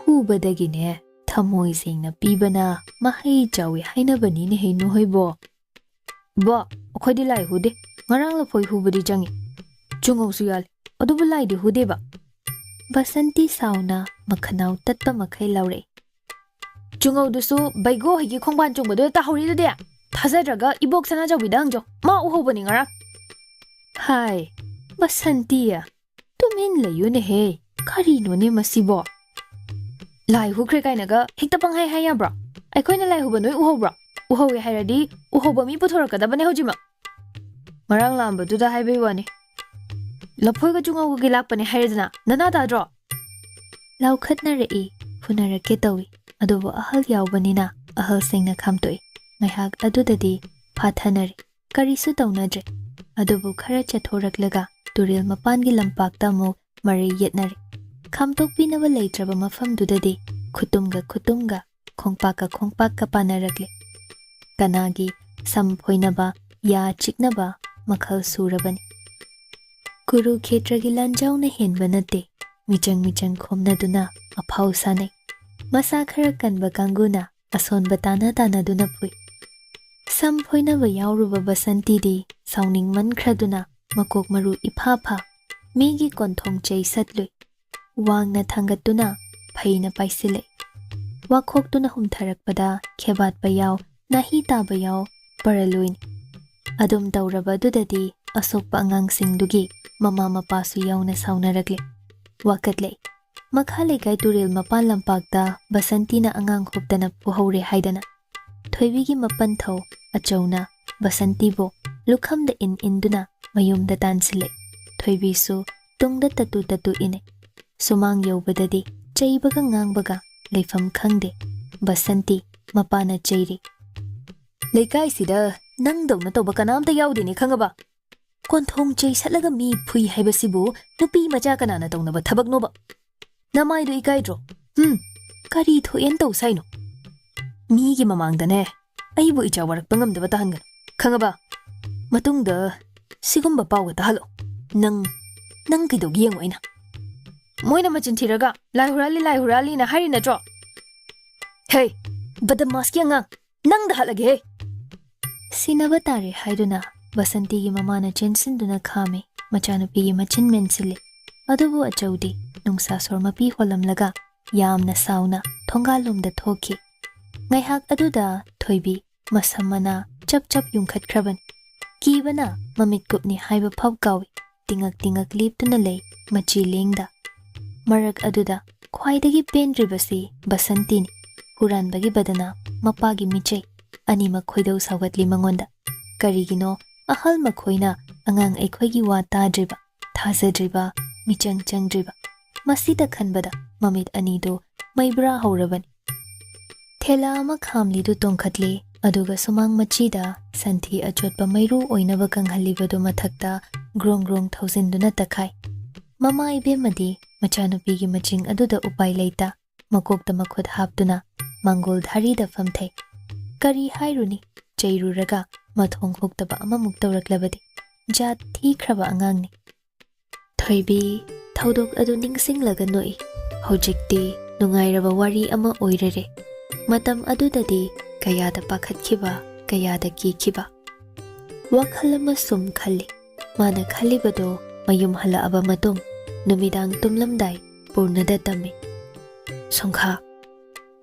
ꯍꯨꯕꯗꯒꯤꯅꯦ ꯊꯃꯣꯏ ꯁꯦꯡꯅ ꯄꯤꯕꯅ ꯃꯍꯩ ꯆꯥꯎꯏ ꯍꯥꯏꯅꯕꯅꯤꯅꯦ ꯍꯩꯅꯨ ꯍꯣꯏꯕꯣ꯫ ꯕꯣ, ꯑꯩꯈꯣꯏꯗꯤ ꯂꯥꯏ ꯍꯨꯗꯦ꯫ ꯉꯔꯥꯡ ꯂꯐꯣꯏ ꯍꯨꯕꯗꯤ ꯆꯪꯉꯤ꯫ ꯆꯨꯉꯧꯁꯨ ꯌꯥꯜꯂꯤ꯫ ꯑꯗꯨꯕꯨ ꯂꯥꯏꯗꯤ ꯍꯨꯗꯦꯕ꯫" ꯕꯁꯟꯇꯤ ꯁꯥꯎꯅ ꯃꯈꯅꯥꯎ ꯇꯠꯄ ꯃꯈꯩ ꯂꯥꯎꯔꯛꯏ꯫ "ꯆꯨꯉꯧꯗꯨꯁꯨ ꯕꯩꯒꯣ ꯍꯣꯏꯒꯤ ꯈꯣꯡꯕꯥꯟ ꯆꯣꯡꯕꯗꯨꯗ ꯇꯥꯍꯧꯔꯤꯗꯨꯗꯤ꯫ ꯊꯥꯖꯗ꯭ꯔꯒ ꯏꯕꯣꯛ ꯁꯅꯥꯖꯥꯎꯕꯤꯗ ꯍꯪꯖꯧ꯫ ꯃꯥ ꯎꯍꯧꯕꯅꯤ ꯉꯔꯥꯡ꯫" "ꯍꯥꯏ, ꯕꯁꯟꯇꯤ, ꯇꯨꯃꯤꯟ ꯂꯩꯌꯨꯅꯦꯍꯦ꯫ ꯀꯔꯤꯅꯣꯅꯦ ꯃꯁꯤꯕꯣ? ꯂꯥꯏ ꯍꯨꯈ꯭ꯔꯦ ꯀꯥꯏꯅꯒ ꯍꯦꯛꯇ ꯄꯪꯍꯥꯏ ꯍꯥꯏ ꯌꯥꯕ꯭ꯔꯣ? ꯑꯩꯈꯣꯏꯅ ꯂꯥꯏ ꯍꯨꯕ ꯅꯣꯏ ꯎꯍꯧꯕ꯭ꯔꯣ? ꯎꯍꯧꯋꯦ ꯍꯥꯏꯔꯗꯤ ꯎꯍꯧꯕ ꯃꯤ ꯄꯨꯊꯣꯔꯛꯀꯗꯕꯅꯦ ꯍꯧꯖꯤꯛꯃꯛ꯫ ꯉꯔꯥꯡ ꯂꯥꯛꯑꯝꯕꯗꯨꯗ ꯍꯥꯏꯕꯩ ꯋꯥꯅꯤ꯫ ꯂꯐꯣꯏꯒ ꯆꯨꯉꯧꯒꯒꯤ ꯂꯥꯛꯄꯅꯦ ꯍꯥꯏꯔꯦꯗꯅ, ꯅꯅꯥ ꯇꯥꯗ꯭ꯔꯣ?" ꯂꯥꯎꯈꯠꯅꯔꯛꯏ, ꯐꯨꯅꯔꯛꯀꯦ ꯇꯧꯏ꯫ ꯑꯗꯨꯕꯨ ꯑꯍꯜ ꯌꯥꯎꯕꯅꯤꯅ ꯑꯍꯜꯁꯤꯡꯅ ꯈꯥꯝꯇꯣꯛꯏ꯫ ꯉꯥꯏꯍꯥꯛ ꯑꯗꯨꯗꯗꯤ ꯐꯥꯊꯅꯔꯦ꯫ ꯀꯔꯤꯁꯨ ꯇꯧꯅꯗ꯭ꯔꯦ꯫ ꯑꯗꯨꯕꯨ ꯈꯔ ꯆꯠꯊꯣꯔꯛꯂꯒ ꯇꯨꯔꯦꯜ ꯃꯄꯥꯟꯒꯤ ꯂꯝꯄꯥꯛꯇ ꯑꯃꯨꯛ ꯃꯔꯩ ꯌꯦꯠꯅꯔꯦ꯫ ꯈꯥꯝꯇꯣꯛꯄꯤꯅꯕ ꯂꯩꯇ꯭ꯔꯕ ꯃꯐꯝꯗꯨꯗꯗꯤ ꯈꯨꯇꯨꯝꯒ ꯈꯨꯇꯨꯝꯒ, ꯈꯣꯡꯄꯥꯛꯀ ꯈꯣꯡꯄꯥꯛꯀ ꯄꯥꯟꯅꯔꯛꯂꯦ꯫ ꯀꯅꯥꯒꯤ ꯁꯝ ꯐꯣꯏꯅꯕ, ꯌꯥ ꯆꯤꯛꯅꯕ ꯃꯈꯜ ꯁꯨꯔꯕꯅꯤ꯫ ꯀꯨꯔꯨꯈꯦꯇ꯭ꯔꯒꯤ ꯂꯥꯟꯖꯥꯎꯅ ꯍꯦꯟꯕ ꯅꯠꯇꯦ꯫ ꯃꯤꯆꯪ ꯃꯤꯆꯪ ꯈꯣꯝꯅꯗꯨꯅ ꯑꯐꯥꯎ ꯁꯥꯟꯅꯩ꯫ ꯃꯁꯥ ꯈꯔ ꯀꯟꯕ ꯀꯥꯡꯕꯨꯅ ꯑꯁꯣꯟꯕ ꯇꯥꯟꯅ ꯇꯥꯟꯅꯗꯨꯅ ꯐꯨꯏ꯫ ꯁꯝ ꯐꯣꯏꯅꯕ ꯌꯥꯎꯔꯨꯕ ꯕꯁꯟꯇꯤꯗꯤ ꯁꯥꯎꯅꯤꯡꯃꯟꯈ꯭ꯔꯗꯨꯅ ꯃꯀꯣꯛ ꯃꯔꯨ ꯏꯐꯥ ꯐꯥ, ꯃꯤꯒꯤ ꯀꯣꯟꯊꯣꯡ ꯆꯩ ꯁꯠꯂꯨꯏ꯫ ꯋꯥꯡꯅ ꯊꯥꯡꯒꯠꯇꯨꯅ ꯐꯩꯅ ꯄꯥꯏꯁꯤꯜꯂꯛꯏ꯫ ꯋꯥꯈꯣꯛꯇꯨꯅ ꯍꯨꯝꯊꯔꯛꯄꯗ ꯈꯦꯕꯥꯠꯄ ꯌꯥꯎ, ꯅꯥꯍꯤ ꯇꯥꯕ ꯌꯥꯎ, ꯄꯔꯂꯣꯏꯅꯤ꯫ ꯑꯗꯨꯝ ꯇꯧꯔꯕ ꯑꯗꯨꯗꯗꯤ ꯑꯁꯣꯛꯄ ꯑꯉꯥꯡꯁꯤꯡꯗꯨꯒꯤ ꯃꯃꯥ ꯃꯄꯥꯁꯨ ꯌꯥꯎꯅ ꯁꯥꯎꯅꯔꯛꯂꯦ, ꯋꯥꯀꯠꯂꯦ꯫ ꯃꯈꯥ ꯂꯩꯀꯥꯏ ꯇꯨꯔꯦꯜ ꯃꯄꯥꯟ ꯂꯝꯄꯥꯛꯇ ꯕꯁꯟꯇꯤꯅ ꯑꯉꯥꯡ ꯍꯨꯞꯇꯅ ꯐꯨꯍꯧꯔꯦ ꯍꯥꯏꯗꯅ ꯊꯣꯏꯕꯤꯒꯤ ꯃꯄꯟꯊꯧ ꯑꯆꯧꯅ ꯕꯁꯟꯇꯤꯕꯨ ꯂꯨꯈꯝꯗ ꯏꯟ ꯏꯟꯗꯨꯅ ꯃꯌꯨꯝꯗ ꯇꯥꯟꯁꯤꯜꯂꯦ꯫ ꯊꯣꯏꯕꯤꯁꯨ ꯇꯨꯡꯗ ꯇꯠꯇꯨ ꯇꯠꯇꯨ ꯏꯅꯩ꯫ ꯁꯨꯃꯥꯡ ꯌꯧꯕꯗꯗꯤ ꯆꯩꯕꯒ ꯉꯥꯡꯕꯒ ꯂꯩꯐꯝ ꯈꯪꯗꯦ꯫ ꯕꯁꯟꯇꯤ ꯃꯄꯥꯅ ꯆꯩꯔꯤ꯫ "ꯂꯩꯀꯥꯏꯁꯤꯗ ꯅꯪꯗꯧꯅ ꯇꯧꯕ ꯀꯅꯥꯝꯇ ꯌꯥꯎꯗꯦꯅꯦ, ꯈꯪꯉꯕ? ꯀꯣꯟꯊꯣꯡ ꯆꯩ ꯁꯠꯂꯒ ꯃꯤ ꯐꯨꯏ ꯍꯥꯏꯕꯁꯤꯕꯨ ꯅꯨꯄꯤ ꯃꯆꯥ ꯀꯅꯥꯅ ꯇꯧꯅꯕ ꯊꯕꯛꯅꯣꯕ? ꯅꯃꯥꯏꯗꯣ ꯏꯀꯥꯏꯗ꯭ꯔꯣ? ꯍꯨꯝ, ꯀꯔꯤ ꯊꯣꯛꯑꯦꯅ ꯇꯧ ꯁꯥꯏꯅꯣ? ꯃꯤꯒꯤ ꯃꯃꯥꯡꯗꯅꯦ ꯑꯩꯕꯨ ꯏꯆꯥ ꯋꯥꯔꯛꯄ ꯉꯝꯗꯕ ꯇꯥꯍꯟꯒꯅꯨ, ꯈꯪꯉꯕ? ꯃꯇꯨꯡꯗ ꯁꯤꯒꯨꯝꯕ ꯄꯥꯎꯒ ꯇꯥꯍꯜꯂꯣ꯫ ꯅꯪ, ꯅꯪ ꯀꯩꯗꯧꯒꯦ ꯌꯦꯡꯉꯣ ꯑꯩꯅ꯫ ꯃꯣꯏꯅ ꯃꯆꯤꯟ ꯊꯤꯔꯒ ꯂꯥꯏ ꯍꯨꯔꯥꯜꯂꯤ, ꯂꯥꯏ ꯍꯨꯔꯥꯜꯂꯤꯅ ꯍꯥꯏꯔꯤ ꯅꯠꯇ꯭ꯔꯣ? ꯍꯦ, ꯕꯗꯃꯥꯁꯀꯤ ꯑꯉꯥꯡ, ꯅꯪꯗ ꯍꯥꯠꯂꯒꯦꯍꯦ!" ꯁꯤꯅꯕ ꯇꯥꯔꯦ ꯍꯥꯏꯗꯨꯅ ꯕꯁꯟꯇꯤꯒꯤ ꯃꯃꯥꯅ ꯆꯦꯟꯁꯤꯟꯗꯨꯅ ꯈꯥꯝꯃꯤ꯫ ꯃꯆꯥꯅꯨꯄꯤꯒꯤ ꯃꯆꯤꯟ ꯃꯦꯟꯁꯤꯜꯂꯤ꯫ ꯑꯗꯨꯕꯨ ꯑꯆꯧꯗꯤ ꯅꯨꯡꯁꯥ ꯁꯣꯔ ꯃꯄꯤ ꯍꯣꯜꯂꯝꯂꯒ ꯌꯥꯝꯅ ꯁꯥꯎꯅ ꯊꯣꯡꯒꯥꯜꯂꯣꯝꯗ ꯊꯣꯛꯈꯤ꯫ ꯉꯥꯏꯍꯥꯛ ꯑꯗꯨꯗ ꯊꯣꯏꯕꯤ ꯃꯁꯝ ꯃꯅꯥ ꯆꯞ ꯆꯞ ꯌꯨꯡꯈꯠꯈ꯭ꯔꯕꯅꯤ꯫ ꯀꯤꯕꯅ ꯃꯃꯤꯠ ꯀꯨꯞꯅꯤ ꯍꯥꯏꯕ ꯐꯥꯎ ꯀꯥꯎꯏ꯫ ꯇꯤꯉꯛ ꯇꯤꯉꯛ ꯂꯦꯞꯇꯨꯅ ꯂꯩ ꯃꯆꯤ ꯂꯦꯡꯗ꯫ ꯃꯔꯛ ꯑꯗꯨꯗ ꯈ꯭ꯋꯥꯏꯗꯒꯤ ꯄꯦꯟꯗ꯭ꯔꯤꯕꯁꯤ ꯕꯁꯟꯇꯤꯅꯤ꯫ ꯍꯨꯔꯥꯟꯕꯒꯤ ꯕꯗꯅꯥꯝ, ꯃꯄꯥꯒꯤ ꯃꯤꯆꯩ, ꯑꯅꯤꯃꯛ ꯈꯣꯏꯗꯧ ꯁꯥꯎꯒꯠꯂꯤ ꯃꯉꯣꯟꯗ꯫ ꯀꯔꯤꯒꯤꯅꯣ ꯑꯍꯜ ꯃꯈꯣꯏꯅ ꯑꯉꯥꯡ ꯑꯩꯈꯣꯏꯒꯤ ꯋꯥ ꯇꯥꯗ꯭ꯔꯤꯕ, ꯊꯥꯖꯗ꯭ꯔꯤꯕ, ꯃꯤꯆꯪ ꯆꯪꯗ꯭ꯔꯤꯕ? ꯃꯁꯤꯗ ꯈꯟꯕꯗ ꯃꯃꯤꯠ ꯑꯅꯤꯗꯨ ꯃꯩꯕ꯭ꯔꯥ ꯍꯧꯔꯕꯅꯤ꯫ ꯊꯦꯂꯥ ꯑꯃ ꯈꯥꯝꯂꯤꯗꯨ ꯇꯣꯡꯈꯠꯂꯤ, ꯑꯗꯨꯒ ꯁꯨꯃꯥꯡ ꯃꯆꯤꯗ ꯁꯟꯊꯤ ꯑꯆꯣꯠꯄ ꯃꯩꯔꯨ ꯑꯣꯏꯅꯕ ꯀꯪꯍꯜꯂꯤꯕꯗꯨ ꯃꯊꯛꯇ ꯒ꯭ꯔꯣꯡ ꯒ꯭ꯔꯣꯡ ꯊꯧꯖꯤꯟꯗꯨꯅ ꯇꯛꯈꯥꯏ꯫ ꯃꯃꯥ ꯏꯕꯦꯝꯃꯗꯤ ꯃꯆꯥꯅꯨꯄꯤꯒꯤ ꯃꯆꯤꯡ ꯑꯗꯨꯗ ꯎꯄꯥꯏ ꯂꯩꯇ ꯃꯀꯣꯛꯇ ꯃꯈꯨꯠ ꯍꯥꯞꯇꯨꯅ ꯃꯥꯡꯒꯣꯜ ꯙꯥꯔꯤꯗ ꯐꯝꯊꯩ꯫ ꯀꯔꯤ ꯍꯥꯏꯔꯨꯅꯤ, ꯆꯩꯔꯨꯔꯒ ꯃꯊꯣꯡ ꯍꯨꯛꯇꯕ ꯑꯃꯃꯨꯛ ꯇꯧꯔꯛꯂꯕꯗꯤ꯫ ꯖꯥꯠ ꯊꯤꯈ꯭ꯔꯕ ꯑꯉꯥꯡꯅꯤ꯫ ꯊꯣꯏꯕꯤ ꯊꯧꯗꯣꯛ ꯑꯗꯨ ꯅꯤꯡꯁꯤꯡꯂꯒ ꯅꯣꯛꯏ꯫ ꯍꯧꯖꯤꯛꯇꯤ ꯅꯨꯡꯉꯥꯏꯔꯕ ꯋꯥꯔꯤ ꯑꯃ ꯑꯣꯏꯔꯔꯦ꯫ ꯃꯇꯝ ꯑꯗꯨꯗꯗꯤ ꯀꯌꯥꯗ ꯄꯥꯈꯠꯈꯤꯕ, ꯀꯌꯥꯗ ꯀꯤꯈꯤꯕ꯫ ꯋꯥꯈꯜ ꯑꯃ ꯁꯨꯝ ꯈꯜꯂꯤ꯫ ꯃꯥꯅ ꯈꯜꯂꯤꯕꯗꯣ ꯃꯌꯨꯝ ꯍꯜꯂꯛꯑꯕ ꯃꯇꯨꯡ ꯅꯨꯃꯤꯗꯥꯡ ꯇꯨꯝꯂꯝꯗꯥꯏ ꯄꯨꯔꯅꯗ ꯇꯝꯃꯤ꯫ "ꯁꯣꯡꯈꯥ,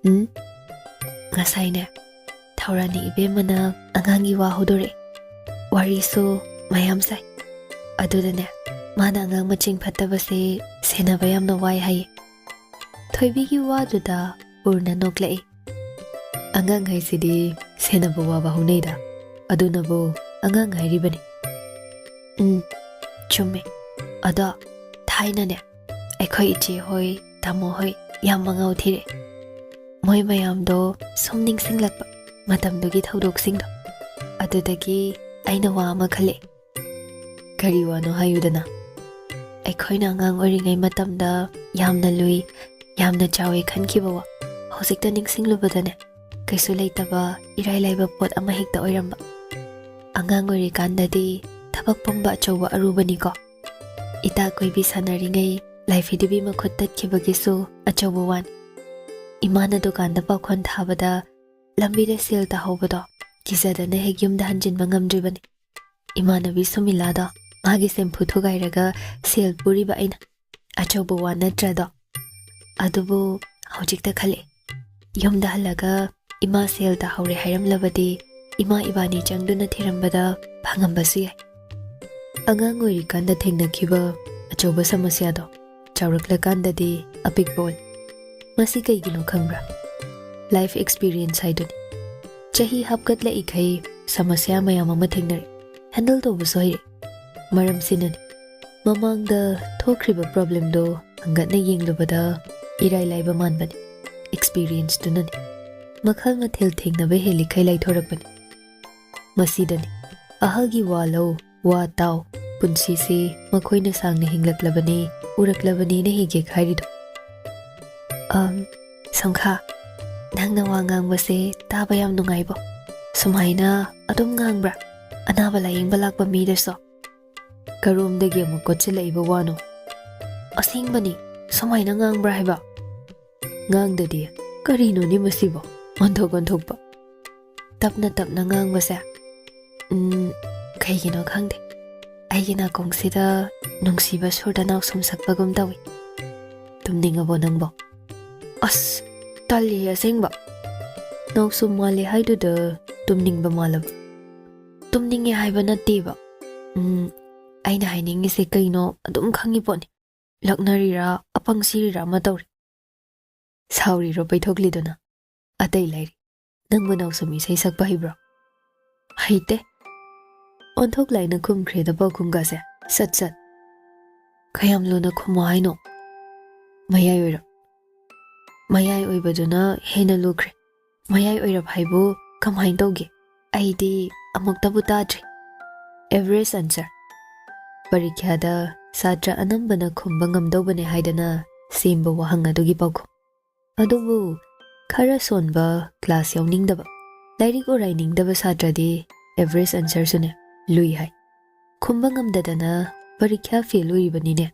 ꯎꯝ? ꯉꯁꯥꯏꯅꯦ, ꯊꯧꯔꯥꯅꯤ ꯏꯕꯦꯝꯃꯅ ꯑꯉꯥꯡꯒꯤ ꯋꯥ ꯍꯧꯗꯣꯔꯛꯑꯦ꯫ ꯋꯥꯔꯤꯁꯨ ꯃꯌꯥꯝ ꯁꯥꯏ꯫ ꯑꯗꯨꯗꯅꯦ, ꯃꯥꯅ ꯑꯉꯥꯡ ꯃꯆꯤꯡ ꯐꯠꯇꯕꯁꯦ ꯁꯦꯟꯅꯕ ꯌꯥꯝꯅ ꯋꯥꯏ ꯍꯥꯏꯌꯦ꯫" ꯊꯣꯏꯕꯤꯒꯤ ꯋꯥꯗꯨꯗ ꯄꯨꯔꯅ ꯅꯣꯛꯂꯛꯏ꯫ "ꯑꯉꯥꯡ ꯍꯥꯏꯁꯤꯗꯤ ꯁꯦꯟꯅꯕ ꯋꯥꯕ ꯍꯧꯅꯩꯗ, ꯑꯗꯨꯅꯕꯨ ꯑꯉꯥꯡ ꯍꯥꯏꯔꯤꯕꯅꯤ꯫" "ꯎꯝ, ꯆꯨꯝꯃꯦ꯫ ꯑꯗꯣ ꯊꯥꯏꯅꯅꯦ, ꯑꯩꯈꯣꯏ ꯏꯆꯦ ꯍꯣꯏ, ꯇꯥꯃꯣ ꯍꯣꯏ ꯌꯥꯝ ꯃꯉꯥꯎ ꯊꯤꯔꯛꯑꯦ꯫ ꯃꯣꯏ ꯃꯌꯥꯝꯗꯣ ꯁꯨꯝ ꯅꯤꯡꯁꯤꯡꯂꯛꯄ, ꯃꯇꯝꯗꯨꯒꯤ ꯊꯧꯗꯣꯛꯁꯤꯡꯗꯣ꯫ ꯑꯗꯨꯗꯒꯤ ꯑꯩꯅ ꯋꯥ ꯑꯃ ꯈꯜꯂꯛꯑꯦ꯫" "ꯀꯔꯤ ꯋꯥꯅꯣ ꯍꯥꯏꯌꯨꯗꯅ?" "ꯑꯩꯈꯣꯏꯅ ꯑꯉꯥꯡ ꯑꯣꯏꯔꯤꯉꯩ ꯃꯇꯝꯗ ꯌꯥꯝꯅ ꯂꯨꯏ, ꯌꯥꯝꯅ ꯆꯥꯎꯋꯦ ꯈꯟꯈꯤꯕ ꯋꯥ, ꯍꯧꯖꯤꯛꯇ ꯅꯤꯡꯁꯤꯡꯂꯨꯕꯗꯅꯦ, ꯀꯩꯁꯨ ꯂꯩꯇꯕ, ꯏꯔꯥꯏ ꯂꯥꯏꯕ ꯄꯣꯠ ꯑꯃ ꯍꯦꯛꯇ ꯑꯣꯏꯔꯝꯕ꯫ ꯑꯉꯥꯡ ꯑꯣꯏꯔꯤꯀꯥꯟꯗꯗꯤ ꯊꯕꯛ ꯄꯨꯝꯕ ꯑꯆꯧꯕ ꯑꯔꯨꯕꯅꯤꯀꯣ꯫ ꯏꯇꯥ ꯀꯣꯏꯕꯤ ꯁꯥꯟꯅꯔꯤꯉꯩ ꯂꯥꯏꯐꯤꯗꯨꯕꯤ ꯃꯈꯨꯠ ꯇꯠꯈꯤꯕꯒꯤꯁꯨ ꯑꯆꯧꯕ ꯋꯥꯅꯤ꯫ ꯏꯃꯥꯅ ꯗꯨꯀꯥꯟꯗ ꯄꯥꯈꯣꯟ ꯊꯥꯕꯗ ꯂꯝꯕꯤꯗ ꯁꯦꯜ ꯇꯥꯍꯧꯕꯗꯣ ꯀꯤꯖꯗꯅ ꯍꯦꯛ ꯌꯨꯝꯗ ꯍꯟꯖꯤꯟꯕ ꯉꯝꯗ꯭ꯔꯤꯕꯅꯤ꯫ ꯏꯃꯥꯟꯅꯕꯤ ꯁꯨꯃꯤꯂꯥꯗꯣ ꯃꯥꯒꯤ ꯁꯦꯝꯐꯨ ꯊꯨꯒꯥꯏꯔꯒ ꯁꯦꯜ ꯄꯨꯔꯤꯕ ꯑꯩꯅ꯫ ꯑꯆꯧꯕ ꯋꯥ ꯅꯠꯇ꯭ꯔꯗꯣ? ꯑꯗꯨꯕꯨ ꯍꯧꯖꯤꯛꯇ ꯈꯜꯂꯛꯑꯦ, ꯌꯨꯝꯗ ꯍꯜꯂꯒ ꯏꯃꯥ ꯁꯦꯜ ꯇꯥꯍꯧꯔꯦ ꯍꯥꯏꯔꯝꯂꯕꯗꯤ ꯏꯃꯥ ꯏꯕꯥꯅꯤ ꯆꯪꯗꯨꯅ ꯊꯤꯔꯝꯕꯗ ꯐꯪꯉꯝꯕꯁꯨ ꯌꯥꯏ꯫ ꯑꯉꯥꯡ ꯑꯣꯏꯔꯤꯀꯥꯟꯗ ꯊꯦꯡꯅꯈꯤꯕ ꯑꯆꯧꯕ ꯁꯃꯁ꯭ꯌꯥꯗꯣ ꯆꯥꯎꯔꯛꯂꯀꯥꯟꯗꯗꯤ ꯑꯄꯤꯛꯄ ꯑꯣꯏ꯫ ꯃꯁꯤ ꯀꯩꯒꯤꯅꯣ ꯈꯪꯕ꯭ꯔꯥ? ꯂꯥꯏꯐ ꯑꯦꯛꯁꯄꯤꯔꯤꯌꯦꯟꯁ ꯍꯥꯏꯗꯨꯅꯤ꯫ ꯆꯍꯤ ꯍꯥꯞꯀꯠꯂꯛꯏꯈꯩ ꯁꯃꯁ꯭ꯌꯥ ꯃꯌꯥꯝ ꯑꯃ ꯊꯦꯡꯅꯔꯛꯏ, ꯍꯦꯟꯗꯜ ꯇꯧꯕꯁꯨ ꯍꯩꯔꯛꯏ꯫ ꯃꯔꯝꯁꯤꯅꯅꯤ꯫ ꯃꯃꯥꯡꯗ ꯊꯣꯛꯈ꯭ꯔꯤꯕ ꯄ꯭ꯔꯣꯕ꯭ꯂꯦꯝꯗꯣ ꯍꯪꯒꯠꯅ ꯌꯦꯡꯂꯨꯕꯗ ꯏꯔꯥꯏ ꯂꯥꯏꯕ ꯃꯥꯟꯕꯅꯤ꯫ ꯑꯦꯛꯁꯄꯤꯔꯤꯌꯦꯟꯁꯇꯨꯅꯅꯤ꯫ ꯃꯈꯜ ꯃꯊꯦꯜ ꯊꯦꯡꯅꯕ ꯍꯦꯜꯂꯤꯈꯩ ꯂꯥꯏꯊꯣꯔꯛꯄꯅꯤ꯫ ꯃꯁꯤꯗꯅꯤ꯫ ꯑꯍꯜꯒꯤ ꯋꯥ ꯂꯧ, ꯋꯥ ꯇꯥꯎ, ꯄꯨꯟꯁꯤꯁꯤ ꯃꯈꯣꯏꯅ ꯁꯥꯡꯅ ꯍꯤꯡꯂꯛꯂꯕꯅꯤ, ꯎꯔꯛꯂꯕꯅꯤꯅ ꯍꯦꯛ ꯍꯦꯛ ꯍꯥꯏꯔꯤꯗꯣ꯫ ꯑꯝ, ꯁꯣꯡꯈꯥ, ꯅꯪꯅ ꯋꯥ ꯉꯥꯡꯕꯁꯦ ꯇꯥꯕ ꯌꯥꯝ ꯅꯨꯡꯉꯥꯏꯕꯣ꯫ ꯁꯨꯃꯥꯏꯅ ꯑꯗꯨꯝ ꯉꯥꯡꯕ꯭ꯔꯥ? ꯑꯅꯥꯕ ꯂꯥꯌꯦꯡꯕ ꯂꯥꯛꯄ ꯃꯤꯗꯁꯨ? ꯀꯔꯣꯝꯗꯒꯤ ꯑꯃꯨꯛ ꯀꯣꯠꯁꯤꯜꯂꯛꯏꯕ ꯋꯥꯅꯣ? ꯑꯁꯦꯡꯕꯅꯤ, ꯁꯨꯃꯥꯏꯅ ꯉꯥꯡꯕ꯭ꯔꯥ ꯍꯥꯏꯕ? ꯉꯥꯡꯗꯗꯤ꯫ ꯀꯔꯤꯅꯣꯅꯦ ꯃꯁꯤꯕꯣ? ꯑꯣꯟꯊꯣꯛ ꯑꯣꯟꯊꯣꯛꯄ꯫ ꯇꯞꯅ ꯇꯞꯅ ꯉꯥꯡꯕꯁꯦ, ꯎꯝ, ꯀꯩꯒꯤꯅꯣ ꯈꯪꯗꯦ꯫ ꯑꯩꯒꯤ ꯅꯥꯀꯣꯡꯁꯤꯗ ꯅꯨꯡꯁꯤꯕ ꯁꯨꯔꯗ ꯅꯥꯎꯁꯨꯝ ꯁꯛꯄꯒꯨꯝ ꯇꯧꯏ꯫ "ꯇꯨꯝꯅꯤꯡꯉꯕꯣ ꯅꯪꯕꯣ?" "ꯑꯁ, ꯇꯜꯂꯤ ꯑꯁꯦꯡꯕ꯫ ꯅꯥꯎꯁꯨꯝ ꯃꯥꯜꯂꯦ ꯍꯥꯏꯗꯨꯗ ꯇꯨꯝꯅꯤꯡꯕ ꯃꯥꯜꯂꯕ?" "ꯇꯨꯝꯅꯤꯡꯉꯦ ꯍꯥꯏꯕ ꯅꯠꯇꯦꯕ꯫ ꯎꯝ, ꯑꯩꯅ ꯍꯥꯏꯅꯤꯡꯉꯤꯁꯦ ꯀꯩꯅꯣ ꯑꯗꯨꯝ ꯈꯪꯉꯤ ꯄꯣꯠꯅꯤ꯫ ꯂꯛꯅꯔꯤꯔꯥ, ꯑꯄꯪ ꯁꯤꯔꯤꯔꯥ ꯑꯃ ꯇꯧꯔꯤ꯫ ꯁꯥꯎꯔꯤꯔꯣ ꯄꯩꯊꯣꯛꯂꯤꯗꯨꯅ? ꯑꯇꯩ ꯂꯩꯔꯤ꯫ ꯅꯪꯕꯨ ꯅꯥꯎꯁꯨꯝ ꯏꯁꯩ ꯁꯛꯄ ꯍꯩꯕ꯭ꯔꯣ?" "ꯍꯩꯇꯦ꯫" ꯑꯣꯟꯊꯣꯛ ꯂꯥꯏꯅ ꯈꯨꯝꯈ꯭ꯔꯦꯗ ꯄꯥꯎꯈꯨꯝꯒꯁꯦ꯫ ꯁꯠ ꯁꯠ꯫ "ꯀꯌꯥꯝ ꯂꯨꯅ ꯈꯨꯝꯃꯣ ꯍꯥꯏꯅꯣ?" "ꯃꯌꯥꯏ ꯑꯣꯏꯔꯞ꯫" "ꯃꯌꯥꯏ ꯑꯣꯏꯕꯗꯨꯅ ꯍꯦꯟꯅ ꯂꯨꯈ꯭ꯔꯦ꯫ ꯃꯌꯥꯏ ꯑꯣꯏꯔꯞ ꯍꯥꯏꯕꯨ ꯀꯃꯥꯏꯅ ꯇꯧꯒꯦ? ꯑꯩꯗꯤ ꯑꯃꯨꯛꯇꯕꯨ ꯇꯥꯗ꯭ꯔꯤ꯫" Average answer. ꯄꯔꯤꯈ꯭ꯌꯥꯗ ꯁꯥꯇ꯭ꯔ ꯑꯅꯝꯕꯅ ꯈꯨꯝꯕ ꯉꯝꯗꯧꯕꯅꯦ ꯍꯥꯏꯗꯅ ꯁꯦꯝꯕ ꯋꯥꯍꯪ ꯑꯗꯨꯒꯤ ꯄꯥꯎꯈꯨꯝ꯫ ꯑꯗꯨꯕꯨ ꯈꯔ ꯁꯣꯟꯕ, ꯀ꯭ꯂꯥꯁ ꯌꯥꯎꯅꯤꯡꯗꯕ, ꯂꯥꯏꯔꯤꯛ ꯎꯔꯥꯏꯅꯤꯡꯗꯕ ꯁꯥꯇ꯭ꯔꯗꯤ ꯑꯦꯚꯔꯦꯖ ꯑꯟꯁꯔꯁꯨꯅꯦ ꯂꯨꯏ ꯍꯥꯏ꯫ ꯈꯨꯝꯕ ꯉꯝꯗꯗꯅ ꯄꯔꯤꯈ꯭ꯌꯥ ꯐꯦꯜ ꯑꯣꯏꯔꯤꯕꯅꯤꯅꯦ꯫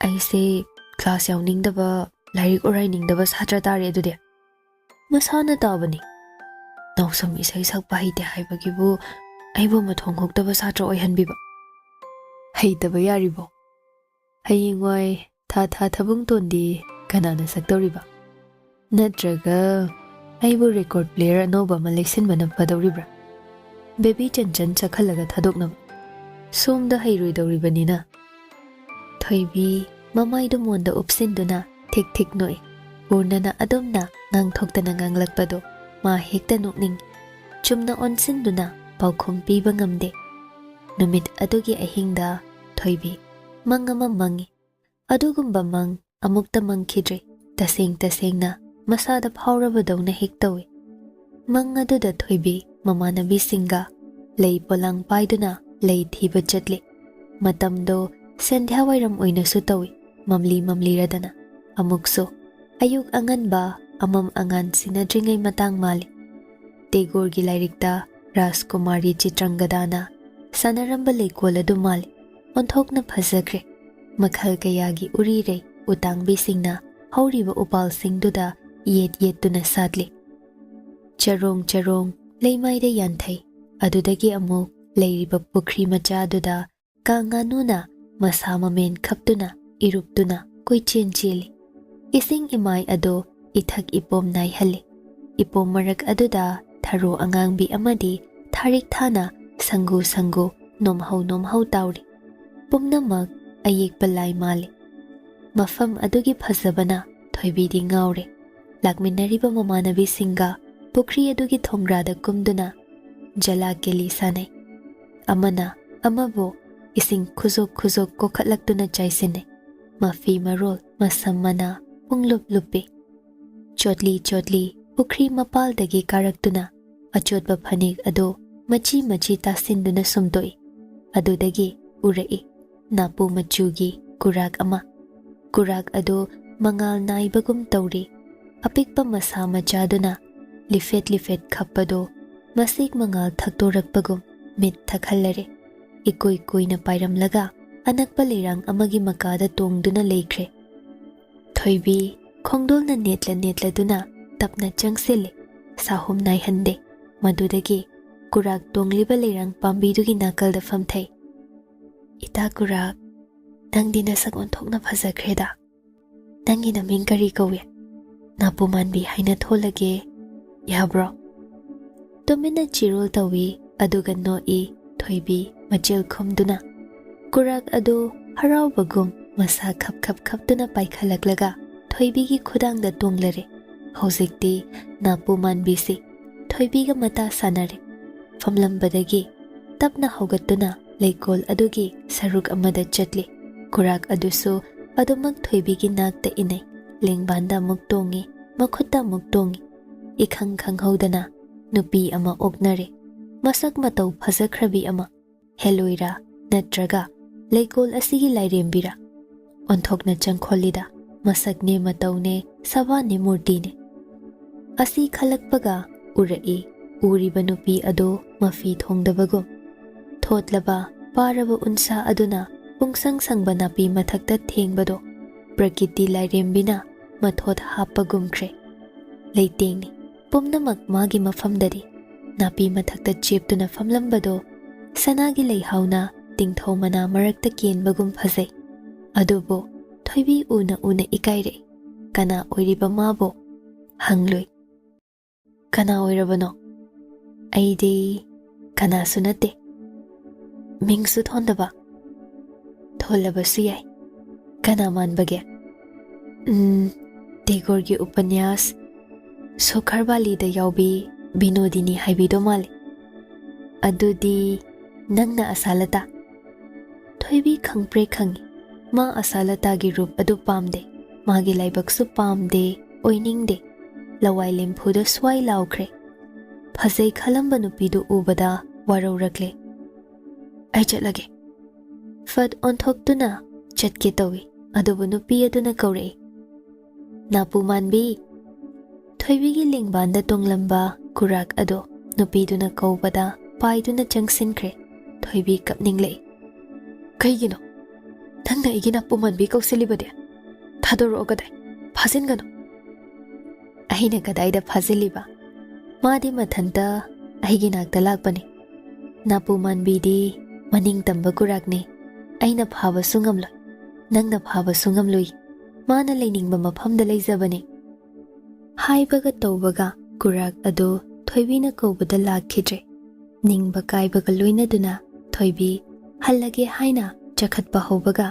ꯑꯩꯁꯦ ꯀ꯭ꯂꯥꯁ ꯌꯥꯎꯅꯤꯡꯗꯕ, ꯂꯥꯏꯔꯤꯛ ꯎꯔꯥꯏꯅꯤꯡꯗꯕ ꯁꯥꯇ꯭ꯔ ꯇꯥꯔꯦ ꯑꯗꯨꯗꯤ꯫ ꯃꯁꯥꯅ ꯇꯥꯕꯅꯤ꯫ ꯅꯥꯎꯁꯨꯝ ꯏꯁꯩ ꯁꯛꯄ ꯍꯩꯇꯦ ꯍꯥꯏꯕꯒꯤꯕꯨ ꯑꯩꯕꯨ ꯃꯊꯣꯡ ꯍꯨꯛꯇꯕ ꯁꯥꯇ꯭ꯔ ꯑꯣꯏꯍꯟꯕꯤꯕ? ꯍꯩꯇꯕ ꯌꯥꯔꯤꯕꯣ? ꯍꯌꯦꯡꯋꯥꯏ ꯊꯥ ꯊꯥ ꯊꯥꯕꯨꯡ ꯇꯣꯟꯗꯤ ꯀꯅꯥꯅ ꯁꯛꯇꯧꯔꯤꯕ? ꯅꯠꯇ꯭ꯔꯒ ꯑꯩꯕꯨ ꯔꯦꯀꯣꯔꯗ ꯄ꯭ꯂꯦꯌꯔ ꯑꯅꯧꯕ ꯑꯃ ꯂꯩꯁꯤꯟꯕꯅ ꯐꯗꯧꯔꯤꯕ꯭ꯔꯥ? ꯕꯦꯕꯤ ꯆꯟꯆꯟ ꯆꯠꯈꯜꯂꯒ ꯊꯥꯗꯣꯛꯅꯕ꯫ ꯁꯣꯝꯗ ꯍꯩꯔꯣꯏꯗꯧꯔꯤꯕꯅꯤꯅ꯫ ꯊꯣꯏꯕꯤ ꯃꯃꯥꯏꯗꯨ ꯃꯣꯟꯗ ꯎꯞꯁꯤꯟꯗꯨꯅ ꯊꯤꯛ ꯊꯤꯛ ꯅꯣꯛꯏ꯫ ꯄꯨꯔꯅꯅ ꯑꯗꯨꯝꯅ ꯉꯥꯡꯊꯣꯛꯇꯅ ꯉꯥꯡꯂꯛꯄꯗꯨ ꯃꯥ ꯍꯦꯛꯇ ꯅꯣꯛꯅꯤꯡꯏ꯫ ꯆꯨꯝꯅ ꯑꯣꯟꯁꯤꯟꯗꯨꯅ ꯄꯥꯎꯈꯨꯝ ꯄꯤꯕ ꯉꯝꯗꯦ꯫ ꯅꯨꯃꯤꯠ ꯑꯗꯨꯒꯤ ꯑꯍꯤꯡꯗ ꯊꯣꯏꯕꯤ ꯃꯪ ꯑꯃ ꯃꯪꯏ꯫ ꯑꯗꯨꯒꯨꯝꯕ ꯃꯪ ꯑꯃꯨꯛꯇ ꯃꯪꯈꯤꯗ꯭ꯔꯤ꯫ ꯇꯁꯦꯡ ꯇꯁꯦꯡꯅ ꯃꯁꯥꯗ ꯐꯥꯎꯔꯕꯗꯧꯅ ꯍꯦꯛ ꯇꯧꯏ꯫ ꯃꯪ ꯑꯗꯨꯗ ꯊꯣꯏꯕꯤ ꯃꯃꯥꯟꯅꯕꯤꯁꯤꯡꯒ ꯂꯩ ꯄꯣꯂꯥꯡ ꯄꯥꯏꯗꯨꯅ ꯂꯩ ꯊꯤꯕ ꯆꯠꯂꯤ꯫ ꯃꯇꯝꯗꯣ ꯁꯟꯙ꯭ꯌꯥ ꯋꯥꯏꯔꯝ ꯑꯣꯏꯅꯁꯨ ꯇꯧꯏ, ꯃꯝꯂꯤ ꯃꯝꯂꯤꯔꯗꯅ꯫ ꯑꯃꯨꯛꯁꯨ ꯑꯌꯨꯛ ꯑꯉꯟꯕ, ꯑꯃꯝ ꯑꯉꯥꯟ ꯁꯤꯟꯅꯗ꯭ꯔꯤꯉꯩ ꯃꯇꯥꯡ ꯃꯥꯜꯂꯤ꯫ ꯇꯦꯒꯣꯔꯒꯤ ꯂꯥꯏꯔꯤꯛꯇ ꯔꯥꯖꯀꯨꯃꯥꯔꯤ ꯆꯤꯇ꯭ꯔꯪꯒꯗꯥꯅ ꯁꯥꯟꯅꯔꯝꯕ ꯂꯩꯀꯣꯜ ꯑꯗꯨ ꯃꯥꯜꯂꯤ꯫ ꯑꯣꯟꯊꯣꯛꯅ ꯐꯖꯈ꯭ꯔꯦ꯫ ꯃꯈꯜ ꯀꯌꯥꯒꯤ ꯎꯔꯤꯔꯩ ꯎꯇꯥꯡꯕꯤꯁꯤꯡꯅ ꯍꯧꯔꯤꯕ ꯎꯄꯥꯜꯁꯤꯡꯗꯨꯗ ꯌꯦꯠ ꯌꯦꯠꯇꯨꯅ ꯁꯥꯠꯂꯤ꯫ ꯆꯔꯣꯡ ꯆꯔꯣꯡ ꯂꯩꯃꯥꯏꯗ ꯌꯥꯟꯊꯩ꯫ ꯑꯗꯨꯗꯒꯤ ꯑꯃꯨꯛ ꯂꯩꯔꯤꯕ ꯄꯨꯈ꯭ꯔꯤ ꯃꯆꯥꯗꯨꯗ ꯀꯥꯡ ꯉꯥꯅꯨꯅ ꯃꯁꯥ ꯃꯃꯦꯟ ꯈꯞꯇꯨꯅ ꯏꯔꯨꯞꯇꯨꯅ ꯀꯣꯏꯆꯦꯟ ꯆꯦꯜꯂꯤ꯫ ꯏꯁꯤꯡ ꯏꯃꯥꯏ ꯑꯗꯣ ꯏꯊꯛ ꯏꯄꯣꯝ ꯅꯥꯏꯍꯜꯂꯤ꯫ ꯏꯄꯣꯝ ꯃꯔꯛ ꯑꯗꯨꯗ ꯊꯔꯣ ꯑꯉꯥꯡꯕꯤ ꯑꯃꯗꯤ ꯊꯥꯔꯤꯛ ꯊꯥꯅ ꯁꯪꯒꯨ ꯁꯪꯒꯨ ꯅꯣꯝꯍꯧ ꯅꯣꯝꯍꯧ ꯇꯥꯎꯔꯤ꯫ ꯄꯨꯝꯅꯃꯛ ꯑꯌꯦꯛꯄ ꯂꯥꯏ ꯃꯥꯜꯂꯤ꯫ ꯃꯐꯝ ꯑꯗꯨꯒꯤ ꯐꯖꯕꯅ ꯊꯣꯏꯕꯤꯗꯤ ꯉꯥꯎꯔꯦ꯫ ꯂꯥꯛꯃꯤꯟꯅꯔꯤꯕ ꯃꯃꯥꯟꯅꯕꯤꯁꯤꯡꯒ ꯄꯨꯈ꯭ꯔꯤ ꯑꯗꯨꯒꯤ ꯊꯣꯡꯒ꯭ꯔꯥꯗ ꯀꯨꯝꯗꯨꯅ ꯖꯂꯥ ꯀꯦꯂꯤ ꯁꯥꯟꯅꯩ꯫ ꯑꯃꯅ ꯑꯃꯕꯨ ꯏꯁꯤꯡ ꯈꯨꯖꯣꯛ ꯈꯨꯖꯣꯛ ꯀꯣꯛꯈꯠꯂꯛꯇꯨꯅ ꯆꯥꯏꯁꯤꯟꯅꯩ꯫ ꯃꯐꯤ ꯃꯔꯣꯜ ꯃꯁꯝ ꯃꯅꯥ ꯄꯨꯡꯂꯨꯞ ꯂꯨꯞꯄꯤ꯫ ꯆꯣꯠꯂꯤ ꯆꯣꯠꯂꯤ ꯄꯨꯈ꯭ꯔꯤ ꯃꯄꯥꯜꯗꯒꯤ ꯀꯥꯔꯛꯇꯨꯅ ꯑꯆꯣꯠꯄ ꯐꯅꯦꯛ ꯑꯗꯨ ꯃꯆꯤ ꯃꯆꯤ ꯇꯥꯁꯤꯟꯗꯨꯅ ꯁꯨꯝꯗꯣꯛꯏ꯫ ꯑꯗꯨꯗꯒꯤ ꯎꯔꯛꯏ ꯅꯥꯄꯨ ꯃꯆꯨꯒꯤ ꯀꯨꯔꯥꯛ ꯑꯃ꯫ ꯀꯨꯔꯥꯛ ꯑꯗꯨ ꯃꯉꯥꯜ ꯅꯥꯏꯕꯒꯨꯝ ꯇꯧꯔꯤ꯫ ꯑꯄꯤꯛꯄ ꯃꯁꯥ ꯃꯆꯥꯗꯨꯅ ꯂꯤꯐꯦꯠ ꯂꯤꯐꯦꯠ ꯈꯞꯄꯗꯨ ꯃꯁꯤꯛ ꯃꯉꯥꯜ ꯊꯛꯇꯣꯔꯛꯄꯒꯨꯝ ꯃꯤꯠ ꯊꯛꯍꯜꯂꯔꯦ꯫ ꯏꯀꯨꯏ ꯀꯨꯏꯅ ꯄꯥꯏꯔꯝꯂꯒ ꯑꯅꯛꯄ ꯂꯩꯔꯥꯡ ꯑꯃꯒꯤ ꯃꯀꯥꯗ ꯇꯣꯡꯗꯨꯅ ꯂꯩꯈ꯭ꯔꯦ꯫ ꯊꯣꯏꯕꯤ ꯈꯣꯡꯗꯣꯜꯅ ꯅꯦꯠꯂ ꯅꯦꯠꯂꯗꯨꯅ ꯇꯞꯅ ꯆꯪꯁꯤꯜꯂꯤ꯫ ꯁꯥꯍꯨꯝ ꯅꯥꯏꯍꯟꯗꯦ꯫ ꯃꯗꯨꯗꯒꯤ ꯀꯨꯔꯥꯛ ꯇꯣꯡꯂꯤꯕ ꯂꯩꯔꯥꯡ ꯄꯥꯝꯕꯤꯗꯨꯒꯤ ꯅꯥꯀꯜꯗ ꯐꯝꯊꯩ꯫ "ꯏꯇꯥ ꯀꯨꯔꯥꯛ, ꯅꯪꯗꯤ ꯅꯁꯛ ꯑꯣꯟꯊꯣꯛꯅ ꯐꯖꯈ꯭ꯔꯦꯗ꯫ ꯅꯪꯒꯤ ꯅꯃꯤꯡ ꯀꯔꯤ ꯀꯧꯏ? ꯅꯥꯄꯨ ꯃꯥꯟꯕꯤ ꯍꯥꯏꯅ ꯊꯣꯜꯂꯒꯦ, ꯌꯥꯕ꯭ꯔꯣ?" ꯇꯨꯃꯤꯟꯅ ꯆꯤꯔꯣꯜ ꯇꯧꯏ, ꯑꯗꯨꯒ ꯅꯣꯛꯏ ꯊꯣꯏꯕꯤ ꯃꯆꯤꯜ ꯈꯨꯝꯗꯨꯅ꯫ ꯀꯨꯔꯥꯛ ꯑꯗꯨ ꯍꯔꯥꯎꯕꯒꯨꯝ ꯃꯁꯥ ꯈꯞ ꯈꯞ ꯈꯞꯇꯨꯅ ꯄꯥꯏꯈꯠꯂꯛꯂꯒ ꯊꯣꯏꯕꯤꯒꯤ ꯈꯨꯗꯥꯡꯗ ꯇꯣꯡꯂꯔꯦ꯫ ꯍꯧꯖꯤꯛꯇꯤ ꯅꯥꯄꯨ ꯃꯥꯟꯕꯤꯁꯤ ꯊꯣꯏꯕꯤꯒ ꯃꯇꯥ ꯁꯥꯟꯅꯔꯦ꯫ ꯐꯝꯂꯝꯕꯗꯒꯤ ꯇꯞꯅ ꯍꯧꯒꯠꯇꯨꯅ ꯂꯩꯀꯣꯜ ꯑꯗꯨꯒꯤ ꯁꯔꯨꯛ ꯑꯃꯗ ꯆꯠꯂꯤ꯫ ꯀꯨꯔꯥꯛ ꯑꯗꯨꯁꯨ ꯑꯗꯨꯃꯛ ꯊꯣꯏꯕꯤꯒꯤ ꯅꯥꯛꯇ ꯏꯅꯩ꯫ ꯂꯦꯡꯕꯥꯟꯗ ꯑꯃꯨꯛ ꯇꯣꯡꯉꯤ, ꯃꯈꯨꯠꯇ ꯑꯃꯨꯛ ꯇꯣꯡꯉꯤ꯫ ꯏꯈꯪ ꯈꯪꯍꯧꯗꯅ ꯅꯨꯄꯤ ꯑꯃ ꯑꯣꯛꯅꯔꯦ꯫ ꯃꯁꯛ ꯃꯇꯧ ꯐꯖꯈ꯭ꯔꯕꯤ ꯑꯃ꯫ ꯍꯦꯂꯣꯏꯔꯥ ꯅꯠꯇ꯭ꯔꯒ ꯂꯩꯀꯣꯜ ꯑꯁꯤꯒꯤ ꯂꯥꯏꯔꯦꯝꯕꯤꯔꯥ? ꯑꯣꯟꯊꯣꯛꯅ ꯆꯪꯈꯣꯜꯂꯤꯗ, ꯃꯁꯛꯅꯦ ꯃꯇꯧꯅꯦ ꯁꯕꯥꯅꯦ ꯃꯨꯔꯇꯤꯅꯦ꯫ ꯑꯁꯤ ꯈꯜꯂꯛꯄꯒ ꯎꯔꯛꯏ ꯎꯔꯤꯕ ꯅꯨꯄꯤ ꯑꯗꯨ ꯃꯐꯤ ꯊꯣꯡꯗꯕꯒꯨꯝ꯫ ꯊꯣꯠꯂꯕ ꯄꯥꯔꯕ ꯎꯟꯁꯥ ꯑꯗꯨꯅ ꯄꯨꯡꯁꯪ ꯁꯪꯕ ꯅꯥꯄꯤ ꯃꯊꯛꯇ ꯊꯦꯡꯕꯗꯣ ꯄ꯭ꯔꯀꯤꯇꯤ ꯂꯥꯏꯔꯦꯝꯕꯤꯅ ꯃꯊꯣꯠ ꯍꯥꯞꯄꯒꯨꯝꯈ꯭ꯔꯦ꯫ ꯂꯩꯇꯦꯡꯅꯤ ꯄꯨꯝꯅꯃꯛ ꯃꯥꯒꯤ ꯃꯐꯝꯗꯗꯤ꯫ ꯅꯥꯄꯤ ꯃꯊꯛꯇ ꯆꯦꯞꯇꯨꯅ ꯐꯝꯂꯝꯕꯗꯣ ꯁꯅꯥꯒꯤ ꯂꯩꯍꯥꯎꯅ ꯇꯤꯡꯊꯧ ꯃꯅꯥ ꯃꯔꯛꯇ ꯀꯦꯟꯕꯒꯨꯝ ꯐꯖꯩ꯫ ꯑꯗꯨꯕꯨ ꯊꯣꯏꯕꯤ ꯎꯅ ꯎꯅ ꯏꯀꯥꯏꯔꯛꯏ꯫ ꯀꯅꯥ ꯑꯣꯏꯔꯤꯕ ꯃꯥꯕꯨ? ꯍꯪꯂꯨꯏ꯫ "ꯀꯅꯥ ꯑꯣꯏꯔꯕꯅꯣ?" "ꯑꯩꯗꯤ ꯀꯅꯥꯁꯨ ꯅꯠꯇꯦ꯫ ꯃꯤꯡꯁꯨ ꯊꯣꯟꯗꯕ?" "ꯊꯣꯜꯂꯕꯁꯨ ꯌꯥꯏ꯫ ꯀꯅꯥ ꯃꯥꯟꯕꯒꯦ?" "ꯎꯝ, ꯇꯦꯒꯣꯔꯒꯤ ꯎꯄꯅ꯭ꯌꯥꯁ ꯁꯣꯈꯔꯕꯥꯂꯤꯗ ꯌꯥꯎꯕꯤ ꯕꯤꯅꯣꯗꯤꯅꯤ ꯍꯥꯏꯕꯤꯗꯣ ꯃꯥꯜꯂꯤ꯫ ꯑꯗꯨꯗꯤ ꯅꯪꯅ ꯑꯁꯥꯂꯇꯥ?" ꯊꯣꯏꯕꯤ ꯈꯪꯄ꯭ꯔꯦꯛ ꯈꯪꯏ꯫ ꯃꯥ ꯑꯁꯥꯂꯇꯥꯒꯤ ꯔꯨꯞ ꯑꯗꯨ ꯄꯥꯝꯗꯦ꯫ ꯃꯥꯒꯤ ꯂꯥꯏꯕꯛꯁꯨ ꯄꯥꯝꯗꯦ, ꯑꯣꯏꯅꯤꯡꯗꯦ꯫ ꯂꯋꯥꯏ ꯂꯦꯝꯐꯨꯗ ꯁ꯭ꯋꯥꯏ ꯂꯥꯎꯈ꯭ꯔꯦ꯫ ꯐꯖꯩ ꯈꯜꯂꯝꯕ ꯅꯨꯄꯤꯗꯨ ꯎꯕꯗ ꯋꯥꯔꯧꯔꯛꯂꯦ꯫ "ꯑꯩ ꯆꯠꯂꯒꯦ꯫" ꯐꯠ ꯑꯣꯟꯊꯣꯛꯇꯨꯅ ꯆꯠꯀꯦ ꯇꯧꯏ, ꯑꯗꯨꯕꯨ ꯅꯨꯄꯤ ꯑꯗꯨꯅ ꯀꯧꯔꯛꯏ, "ꯅꯥꯄꯨ ꯃꯥꯟꯕꯤ!" ꯊꯣꯏꯕꯤꯒꯤ ꯂꯦꯡꯕꯥꯟꯗ ꯇꯣꯡꯂꯝꯕ ꯀꯨꯔꯥꯛ ꯑꯗꯨ ꯅꯨꯄꯤꯗꯨꯅ ꯀꯧꯕꯗ ꯄꯥꯏꯗꯨꯅ ꯆꯪꯁꯤꯟꯈ꯭ꯔꯦ꯫ ꯊꯣꯏꯕꯤ ꯀꯞꯅꯤꯡꯂꯛꯏ꯫ "ꯀꯩꯒꯤꯅꯣ ꯅꯪꯅ ꯑꯩꯒꯤ ꯅꯥꯄꯨ ꯃꯥꯟꯕꯤ ꯀꯧꯁꯤꯜꯂꯤꯕꯗꯤ? ꯊꯥꯗꯣꯔꯛꯑꯣ, ꯀꯗꯥꯏ? ꯐꯥꯖꯤꯟꯒꯅꯨ!" "ꯑꯩꯅ ꯀꯗꯥꯏꯗ ꯐꯥꯖꯤꯜꯂꯤꯕ? ꯃꯥꯗꯤ ꯃꯊꯟꯇ ꯑꯩꯒꯤ ꯅꯥꯛꯇ ꯂꯥꯛꯄꯅꯤ꯫ ꯅꯥꯄꯨ ꯃꯥꯟꯕꯤꯗꯤ ꯃꯅꯤꯡ ꯇꯝꯕ ꯀꯨꯔꯥꯛꯅꯤ꯫ ꯑꯩꯅ ꯐꯥꯕꯁꯨ ꯉꯝꯂꯣꯏ, ꯅꯪꯅ ꯐꯥꯕꯁꯨ ꯉꯝꯂꯣꯏ꯫ ꯃꯥꯅ ꯂꯩꯅꯤꯡꯕ ꯃꯐꯝꯗ ꯂꯩꯖꯕꯅꯤ꯫" ꯍꯥꯏꯕꯒ ꯇꯧꯕꯒ ꯀꯨꯔꯥꯛ ꯑꯗꯨ ꯊꯣꯏꯕꯤꯅ ꯀꯧꯕꯗ ꯂꯥꯛꯈꯤꯗ꯭ꯔꯦ꯫ ꯅꯤꯡꯕ ꯀꯥꯏꯕꯒ ꯂꯣꯏꯅꯗꯨꯅ ꯊꯣꯏꯕꯤ ꯍꯜꯂꯒꯦ ꯍꯥꯏꯅ ꯆꯈꯠꯄ ꯍꯧꯕꯒ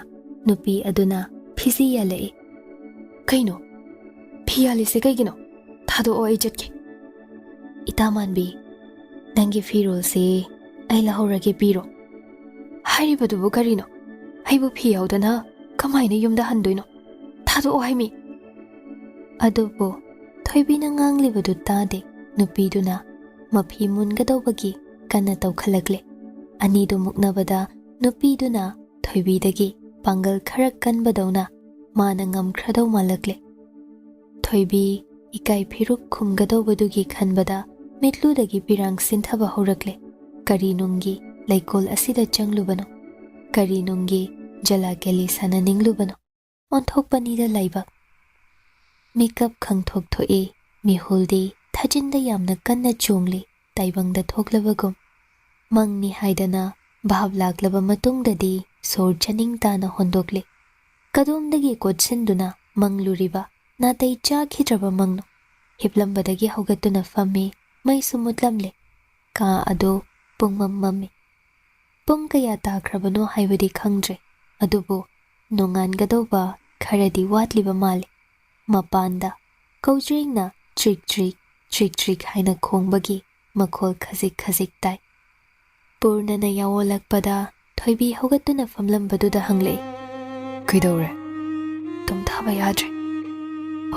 ꯅꯨꯄꯤ ꯑꯗꯨꯅ ꯐꯤꯖꯤ ꯌꯥꯜꯂꯛꯏ꯫ "ꯀꯩꯅꯣ? ꯐꯤ ꯌꯥꯜꯂꯤꯁꯦ ꯀꯩꯒꯤꯅꯣ? ꯊꯥꯗꯣꯛꯑꯣ, ꯑꯩ ꯆꯠꯀꯦ꯫" "ꯏꯇꯥ ꯃꯥꯟꯕꯤ, ꯅꯪꯒꯤ ꯐꯤꯔꯣꯜꯁꯦ ꯑꯩ ꯂꯧꯍꯧꯔꯒꯦ, ꯄꯤꯔꯣ꯫" "ꯍꯥꯏꯔꯤꯕꯗꯨꯕꯨ ꯀꯔꯤꯅꯣ? ꯑꯩꯕꯨ ꯐꯤ ꯌꯥꯎꯗꯅ ꯀꯃꯥꯏꯅ ꯌꯨꯝꯗ ꯍꯟꯗꯣꯏꯅꯣ? ꯊꯥꯗꯣꯛꯑꯣ ꯍꯥꯏꯃꯤ!" ꯑꯗꯨꯕꯨ ꯊꯣꯏꯕꯤꯅ ꯉꯥꯡꯂꯤꯕꯗꯨ ꯇꯥꯗꯦ꯫ ꯅꯨꯄꯤꯗꯨꯅ ꯃꯐꯤ ꯃꯨꯟꯒꯗꯧꯕꯒꯤ ꯀꯟꯅ ꯇꯧꯈꯠꯂꯛꯂꯦ꯫ ꯑꯅꯤꯗꯨ ꯃꯨꯛꯅꯕꯗ ꯅꯨꯄꯤꯗꯨꯅ ꯊꯣꯏꯕꯤꯗꯒꯤ ꯄꯥꯡꯒꯜ ꯈꯔ ꯀꯟꯕꯗꯧꯅ ꯃꯥꯅ ꯉꯝꯈ꯭ꯔꯗꯧ ꯃꯥꯜꯂꯛꯂꯦ꯫ ꯊꯣꯏꯕꯤ ꯏꯀꯥꯏ ꯐꯤꯔꯨꯛ ꯈꯨꯝꯒꯗꯧꯕꯗꯨꯒꯤ ꯈꯟꯕꯗ ꯃꯤꯠꯂꯨꯗꯒꯤ ꯄꯤꯔꯥꯡ ꯁꯤꯟꯊꯕ ꯍꯧꯔꯛꯂꯦ꯫ ꯀꯔꯤ ꯅꯨꯡꯒꯤ ꯂꯩꯀꯣꯜ ꯑꯁꯤꯗ ꯆꯪꯂꯨꯕꯅꯣ? ꯀꯔꯤ ꯅꯨꯡꯒꯤ ꯖꯂꯥ ꯀꯦꯂꯤ ꯁꯥꯟꯅꯅꯤꯡꯂꯨꯕꯅꯣ? ꯑꯣꯟꯊꯣꯛꯄꯅꯤꯗ ꯂꯥꯏꯕꯛ꯫ ꯃꯤꯀꯞ ꯈꯪꯊꯣꯛ ꯊꯣꯛꯏ꯫ ꯃꯤꯍꯨꯜꯗꯤ ꯊꯥꯖꯤꯟꯗ ꯌꯥꯝꯅ ꯀꯟꯅ ꯆꯣꯡꯂꯤ, ꯇꯥꯏꯕꯪꯗ ꯊꯣꯛꯂꯕꯒꯨꯝ꯫ ꯃꯪꯅꯤ ꯍꯥꯏꯗꯅ ꯚꯥꯞ ꯂꯥꯛꯂꯕ ꯃꯇꯨꯡꯗꯗꯤ ꯁꯣꯔ ꯆꯅꯤꯡ ꯇꯥꯅ ꯍꯣꯟꯗꯣꯛꯂꯦ꯫ ꯀꯗꯣꯝꯗꯒꯤ ꯀꯣꯠꯁꯤꯟꯗꯨꯅ ꯃꯪꯂꯨꯔꯤꯕ ꯅꯥꯇꯩ ꯆꯥꯈꯤꯗ꯭ꯔꯕ ꯃꯪꯅꯣ? ꯍꯤꯞꯂꯝꯕꯗꯒꯤ ꯍꯧꯒꯠꯇꯨꯅ ꯐꯝꯃꯤ꯫ ꯃꯩꯁꯨ ꯃꯨꯠꯂꯝꯂꯦ꯫ ꯀꯥ ꯑꯗꯨ ꯄꯨꯡꯃꯝ ꯃꯝꯃꯤ꯫ ꯄꯨꯡ ꯀꯌꯥ ꯇꯥꯈ꯭ꯔꯕꯅꯣ ꯍꯥꯏꯕꯗꯤ ꯈꯪꯗ꯭ꯔꯦ, ꯑꯗꯨꯕꯨ ꯅꯣꯡꯉꯥꯟꯒꯗꯧꯕ ꯈꯔꯗꯤ ꯋꯥꯠꯂꯤꯕ ꯃꯥꯜꯂꯤ꯫ ꯃꯄꯥꯟꯗ ꯀꯧꯖꯦꯡꯅ ꯆ꯭ꯔꯤꯛ ꯆ꯭ꯔꯤꯛ, ꯆ꯭ꯔꯤꯛ ꯆ꯭ꯔꯤꯛ ꯍꯥꯏꯅ ꯈꯣꯡꯕꯒꯤ ꯃꯈꯣꯜ ꯈꯖꯤꯛ ꯈꯖꯤꯛ ꯇꯥꯏ꯫ ꯄꯨꯔꯅꯅ ꯌꯥꯑꯣꯜꯂꯛꯄꯗ ꯊꯣꯏꯕꯤ ꯍꯧꯒꯠꯇꯨꯅ ꯐꯝꯂꯝꯕꯗꯨꯗ ꯍꯪꯂꯛꯏ, "ꯀꯩꯗꯧꯔꯦ? ꯇꯨꯝꯊꯕ ꯌꯥꯗ꯭ꯔꯦ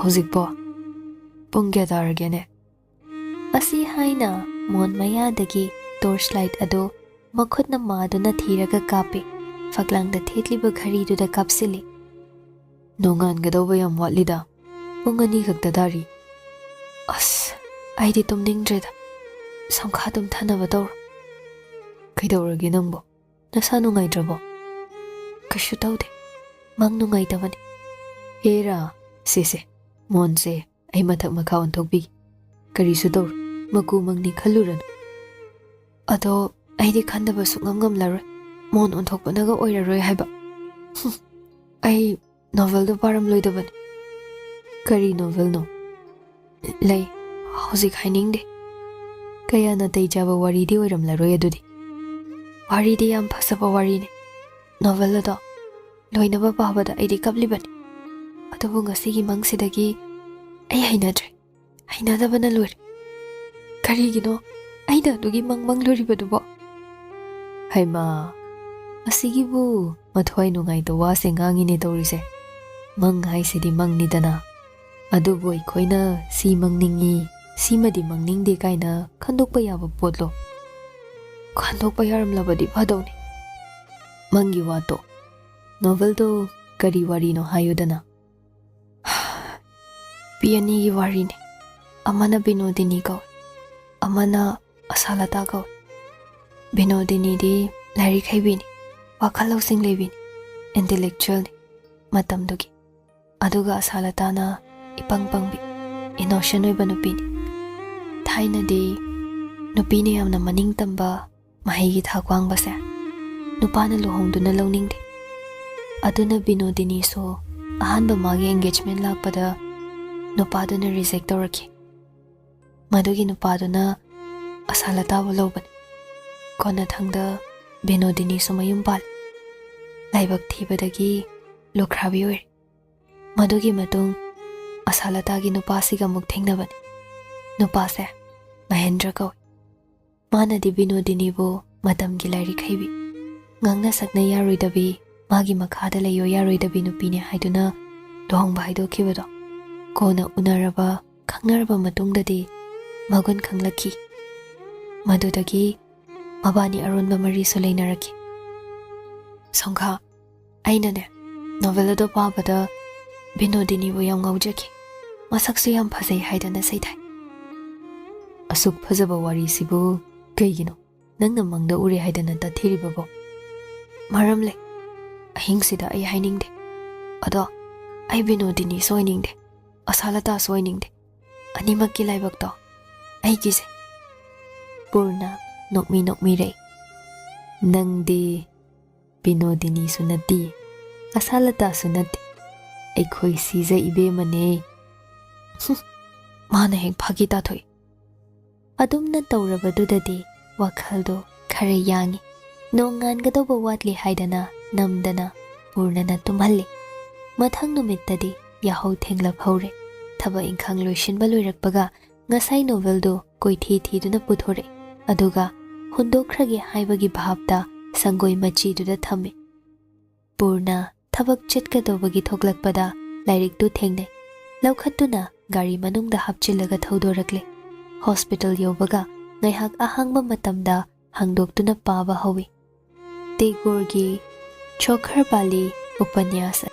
ꯍꯧꯖꯤꯛꯄꯣ? ꯄꯨꯡ ꯀꯌꯥ ꯇꯥꯔꯒꯦꯅꯦ?" ꯑꯁꯤ ꯍꯥꯏꯅ ꯃꯣꯟ ꯃꯌꯥꯗꯒꯤ ꯇꯣꯔꯆ ꯂꯥꯏꯠ ꯑꯗꯨ ꯃꯈꯨꯠꯅ ꯃꯥꯗꯨꯅ ꯊꯤꯔꯒ ꯀꯥꯞꯄꯤ꯫ ꯐꯛꯂꯥꯡꯗ ꯊꯦꯠꯂꯤꯕ ꯘꯔꯤꯗꯨꯗ ꯀꯥꯞꯁꯤꯜꯂꯤ꯫ "ꯅꯣꯡꯉꯥꯟꯒꯗꯧꯕ ꯌꯥꯝ ꯋꯥꯠꯂꯤꯗ, ꯄꯨꯡ ꯑꯅꯤ ꯈꯛꯇ ꯇꯥꯔꯤ꯫ ꯑꯁ, ꯑꯩꯗꯤ ꯇꯨꯝꯅꯤꯡꯗ꯭ꯔꯦꯗ꯫ ꯁꯝꯈꯥ ꯇꯨꯝꯊꯅꯕ ꯇꯧꯔꯣ꯫ ꯀꯩꯗꯧꯔꯒꯦ ꯅꯪꯕꯣ? ꯅꯁꯥ ꯅꯨꯡꯉꯥꯏꯇ꯭ꯔꯕꯣ?" "ꯀꯩꯁꯨ ꯇꯧꯗꯦ, ꯃꯪ ꯅꯨꯡꯉꯥꯏꯇꯕꯅꯤ꯫" "ꯍꯦꯔꯥ, ꯁꯦ ꯁꯦ, ꯃꯣꯟꯁꯦ ꯑꯩ ꯃꯊꯛ ꯃꯈꯥ ꯑꯣꯟꯊꯣꯛꯄꯤꯒꯦ꯫ ꯀꯔꯤꯁꯨ ꯇꯧꯔꯣꯏ, ꯃꯀꯨ ꯃꯪꯅꯤ ꯈꯜꯂꯨꯔꯅꯨ꯫" "ꯑꯗꯣ ꯑꯩꯗꯤ ꯈꯟꯗꯕ ꯁꯨꯛꯉꯝ ꯉꯝꯂꯔꯣꯏ, ꯃꯣꯟ ꯑꯣꯟꯊꯣꯛꯄꯅꯒ ꯑꯣꯏꯔꯔꯣꯏ ꯍꯥꯏꯕ꯫" "ꯍꯨꯝ, ꯑꯩ ꯅꯣꯚꯦꯜꯗꯣ ꯄꯥꯔꯝꯂꯣꯏꯗꯕꯅꯤ꯫" "ꯀꯔꯤ ꯅꯣꯚꯦꯜꯅꯣ?" "ꯂꯩ, ꯍꯧꯖꯤꯛ ꯍꯥꯏꯅꯤꯡꯗꯦ꯫ ꯀꯌꯥ ꯅꯥꯇꯩ ꯆꯥꯕ ꯋꯥꯔꯤꯗꯤ ꯑꯣꯏꯔꯝꯂꯔꯣꯏ ꯑꯗꯨꯗꯤ꯫" "ꯋꯥꯔꯤꯗꯤ ꯌꯥꯝ ꯐꯖꯕ ꯋꯥꯔꯤꯅꯤ꯫ ꯅꯣꯚꯦꯜ ꯑꯗꯣ ꯂꯣꯏꯅꯕ ꯄꯥꯕꯗ ꯑꯩꯗꯤ ꯀꯞꯂꯤꯕꯅꯤ꯫ ꯑꯗꯨꯕꯨ ꯉꯁꯤꯒꯤ ꯃꯪꯁꯤꯗꯒꯤ ꯑꯩ ꯍꯩꯅꯗ꯭ꯔꯦ꯫ ꯍꯩꯅꯗꯕꯅ ꯂꯣꯏꯔꯦ꯫ ꯀꯔꯤꯒꯤꯅꯣ ꯑꯩꯅ ꯑꯗꯨꯒꯤ ꯃꯪ ꯃꯪꯂꯨꯔꯤꯕꯗꯨꯕꯣ?" "ꯍꯩꯃꯥ, ꯑꯁꯤꯒꯤꯕꯨ ꯃꯊ꯭ꯋꯥꯏ ꯅꯨꯡꯉꯥꯏꯇ ꯋꯥꯁꯦ ꯉꯥꯡꯉꯤꯅꯦ ꯇꯧꯔꯤꯁꯦ꯫ ꯃꯪ ꯍꯥꯏꯁꯤꯗꯤ ꯃꯪꯅꯤꯗꯅ꯫ ꯑꯗꯨꯕꯨ ꯑꯩꯈꯣꯏꯅ ꯁꯤ ꯃꯪꯅꯤꯡꯉꯤ, ꯁꯤꯃꯗꯤ ꯃꯪꯅꯤꯡꯗꯦ ꯀꯥꯏꯅ ꯈꯟꯗꯣꯛꯄ ꯌꯥꯕ ꯄꯣꯠꯂꯣ? ꯈꯟꯗꯣꯛꯄ ꯌꯥꯔꯝꯂꯕꯗꯤ ꯐꯗꯧꯅꯤ꯫ ꯃꯪꯒꯤ ꯋꯥꯇꯣ, ꯅꯣꯚꯦꯜꯗꯣ ꯀꯔꯤ ꯋꯥꯔꯤꯅꯣ ꯍꯥꯏꯌꯨꯗꯅ꯫" "ꯅꯨꯄꯤ ꯑꯅꯤꯒꯤ ꯋꯥꯔꯤꯅꯤ꯫ ꯑꯃꯅ ꯕꯤꯅꯣꯗꯤꯅꯤ ꯀꯧꯏ, ꯑꯃꯅ ꯑꯁꯥꯂꯇꯥ ꯀꯧꯏ꯫ ꯕꯤꯅꯣꯗꯤꯅꯤꯗꯤ ꯂꯥꯏꯔꯤꯛ ꯍꯩꯕꯤꯅꯤ, ꯋꯥꯈꯜ ꯂꯧꯁꯤꯡ ꯂꯩꯕꯤꯅꯤ, ꯏꯟꯇꯦꯂꯦꯛꯆꯨꯋꯦꯜꯅꯤ ꯃꯇꯝꯗꯨꯒꯤ꯫ ꯑꯗꯨꯒ ꯑꯁꯥꯂꯇꯥꯅ ꯏꯄꯪ ꯄꯪꯕꯤ, ꯏꯅꯣꯁꯦꯟ ꯑꯣꯏꯕ ꯅꯨꯄꯤꯅꯤ꯫ ꯊꯥꯏꯅꯗꯤ ꯅꯨꯄꯤꯅ ꯌꯥꯝꯅ ꯃꯅꯤꯡ ꯇꯝꯕ, ꯃꯍꯩꯒꯤ ꯊꯥꯛ ꯋꯥꯡꯕꯁꯦ ꯅꯨꯄꯥꯅ ꯂꯨꯍꯣꯡꯗꯨꯅ ꯂꯧꯅꯤꯡꯗꯦ꯫ ꯑꯗꯨꯅ ꯕꯤꯅꯣꯗꯤꯅꯤꯁꯨ ꯑꯍꯥꯟꯕ ꯃꯥꯒꯤ engagement ꯂꯥꯛꯄꯗ ꯅꯨꯄꯥꯗꯨꯅ reject ꯇꯧꯔꯛꯈꯤ꯫ ꯃꯗꯨꯒꯤ ꯅꯨꯄꯥꯗꯨꯅ ꯑꯁꯥꯂꯇꯥꯕꯨ ꯂꯧꯕꯅꯤ꯫ ꯀꯣꯟꯅꯊꯪꯗ ꯕꯤꯅꯣꯗꯤꯅꯤꯁꯨ ꯃꯌꯨꯝ ꯄꯥꯜꯂꯤ꯫ ꯂꯥꯏꯕꯛ ꯊꯤꯕꯗꯒꯤ ꯂꯨꯈ꯭ꯔꯥꯕꯤ ꯑꯣꯏꯔꯦ꯫ ꯃꯗꯨꯒꯤ ꯃꯇꯨꯡ ꯑꯁꯥꯂꯇꯥꯒꯤ ꯅꯨꯄꯥꯁꯤꯒ ꯑꯃꯨꯛ ꯊꯦꯡꯅꯕꯅꯤ꯫ ꯅꯨꯄꯥꯁꯦ ꯃꯍꯦꯟꯗ꯭ꯔ ꯀꯧꯏ꯫ ꯃꯥꯅꯗꯤ ꯕꯤꯅꯣꯗꯤꯅꯤꯕꯨ ꯃꯇꯝꯒꯤ ꯂꯥꯏꯔꯤꯛ ꯍꯩꯕꯤ, ꯉꯥꯡꯅ ꯁꯛꯅ ꯌꯥꯔꯣꯏꯗꯕꯤ, ꯃꯥꯒꯤ ꯃꯈꯥꯗ ꯂꯩꯌꯣ ꯌꯥꯔꯣꯏꯗꯕꯤ ꯅꯨꯄꯤꯅꯦ ꯍꯥꯏꯗꯨꯅ ꯂꯨꯍꯣꯡꯕ ꯍꯥꯏꯗꯣꯛꯈꯤꯕꯗꯣ ꯀꯣꯟꯅ ꯎꯅꯔꯕ ꯈꯪꯅꯔꯕ ꯃꯇꯨꯡꯗꯗꯤ ꯃꯒꯨꯟ ꯈꯪꯂꯛꯈꯤ꯫ ꯃꯗꯨꯗꯒꯤ ꯃꯕꯥꯅꯤ ꯑꯔꯣꯟꯕ ꯃꯔꯤꯁꯨ ꯂꯩꯅꯔꯛꯈꯤ꯫ ꯁꯣꯡꯈꯥ, ꯑꯩꯅꯅꯦ, novel ꯑꯗꯣ ꯄꯥꯕꯗ ꯕꯤꯅꯣꯗꯤꯅꯤꯕꯨ ꯌꯥꯝ ꯉꯥꯎꯖꯈꯤ꯫ ꯃꯁꯛꯁꯨ ꯌꯥꯝ ꯐꯖꯩ ꯍꯥꯏꯗꯅ ꯁꯩꯊꯥꯏ꯫ ꯑꯁꯨꯛ ꯐꯖꯕ ꯋꯥꯔꯤꯁꯤꯕꯨ ꯀꯩꯒꯤꯅꯣ ꯅꯪꯅ ꯃꯪꯗ ꯎꯔꯦ ꯍꯥꯏꯗꯅ ꯇꯠꯊꯤꯔꯤꯕꯕꯣ? ꯃꯔꯝ ꯂꯩ꯫ ꯑꯍꯤꯡꯁꯤꯗ ꯑꯩ ꯍꯥꯏꯅꯤꯡꯗꯦ꯫ ꯑꯗꯣ ꯑꯩ ꯕꯤꯅꯣꯗꯤꯅꯤꯁꯨ ꯑꯣꯏꯅꯤꯡꯗꯦ, ꯑꯁꯥꯂꯇꯥꯁꯨ ꯑꯣꯏꯅꯤꯡꯗꯦ꯫ ꯑꯅꯤꯃꯛꯀꯤ ꯂꯥꯏꯕꯛꯇꯣ ꯑꯩꯒꯤꯁꯦ꯫ ꯄꯨꯔꯅ ꯅꯣꯛꯃꯤ ꯅꯣꯛꯃꯤꯔꯩ꯫ ꯅꯪꯗꯤ ꯕꯤꯅꯣꯗꯤꯅꯤꯁꯨ ꯅꯠꯇꯦ, ꯑꯁꯥꯂꯇꯥꯁꯨ ꯅꯠꯇꯦ, ꯑꯩꯈꯣꯏ ꯁꯤꯖ ꯏꯕꯦꯝꯃꯅꯦ꯫ ꯍꯨꯝ, ꯃꯥꯅ ꯍꯦꯛ ꯐꯥꯒꯤ ꯇꯥꯊꯣꯛꯏ꯫ ꯑꯗꯨꯝꯅ ꯇꯧꯔꯕꯗꯨꯗꯗꯤ ꯋꯥꯈꯜꯗꯣ ꯈꯔ ꯌꯥꯡꯉꯤ꯫ ꯅꯣꯡꯉꯥꯟꯒꯗꯧꯕ ꯋꯥꯠꯂꯤ ꯍꯥꯏꯗꯅ ꯅꯝꯗꯅ ꯄꯨꯔꯅꯅ ꯇꯨꯝꯍꯜꯂꯤ꯫ ꯃꯊꯪ ꯅꯨꯃꯤꯠꯇꯗꯤ ꯌꯥꯍꯧ ꯊꯦꯡꯂꯛꯍꯧꯔꯦ꯫ ꯊꯕꯛ ꯏꯪꯈꯥꯡ ꯂꯣꯏꯁꯤꯟꯕ ꯂꯣꯏꯔꯛꯄꯒ ꯉꯁꯥꯏ novelꯗꯨ ꯀꯣꯏꯊꯤ ꯊꯤꯗꯨꯅ ꯄꯨꯊꯣꯔꯛꯏ꯫ ꯑꯗꯨꯒ ꯍꯨꯟꯗꯣꯛꯈ꯭ꯔꯒꯦ ꯍꯥꯏꯕꯒꯤ ꯚꯥꯞꯇ ꯁꯪꯒꯣꯏ ꯃꯆꯤꯗꯨꯗ ꯊꯝꯃꯤ꯫ ꯄꯨꯔꯅ ꯊꯕꯛ ꯆꯠꯀꯗꯧꯕꯒꯤ ꯊꯣꯛꯂꯛꯄꯗ ꯂꯥꯏꯔꯤꯛꯇꯨ ꯊꯦꯡꯅꯩ꯫ ꯂꯧꯈꯠꯇꯨꯅ ꯒꯥꯔꯤ ꯃꯅꯨꯡꯗ ꯍꯥꯞꯆꯤꯜꯂꯒ ꯊꯧꯗꯣꯔꯛꯂꯦ꯫ ꯍꯣꯁꯄꯤꯇꯥꯜ ꯌꯧꯕꯒ ꯉꯥꯏꯍꯥꯛ ꯑꯍꯥꯡꯕ ꯃꯇꯝꯗ ꯍꯥꯡꯗꯣꯛꯇꯨꯅ ꯄꯥꯕ ꯍꯧꯏ꯫ ꯇꯦꯒꯣꯔꯒꯤ ꯆꯣꯈꯔ ꯕꯥꯂꯤ ꯎꯄꯅ꯭ꯌꯥꯁ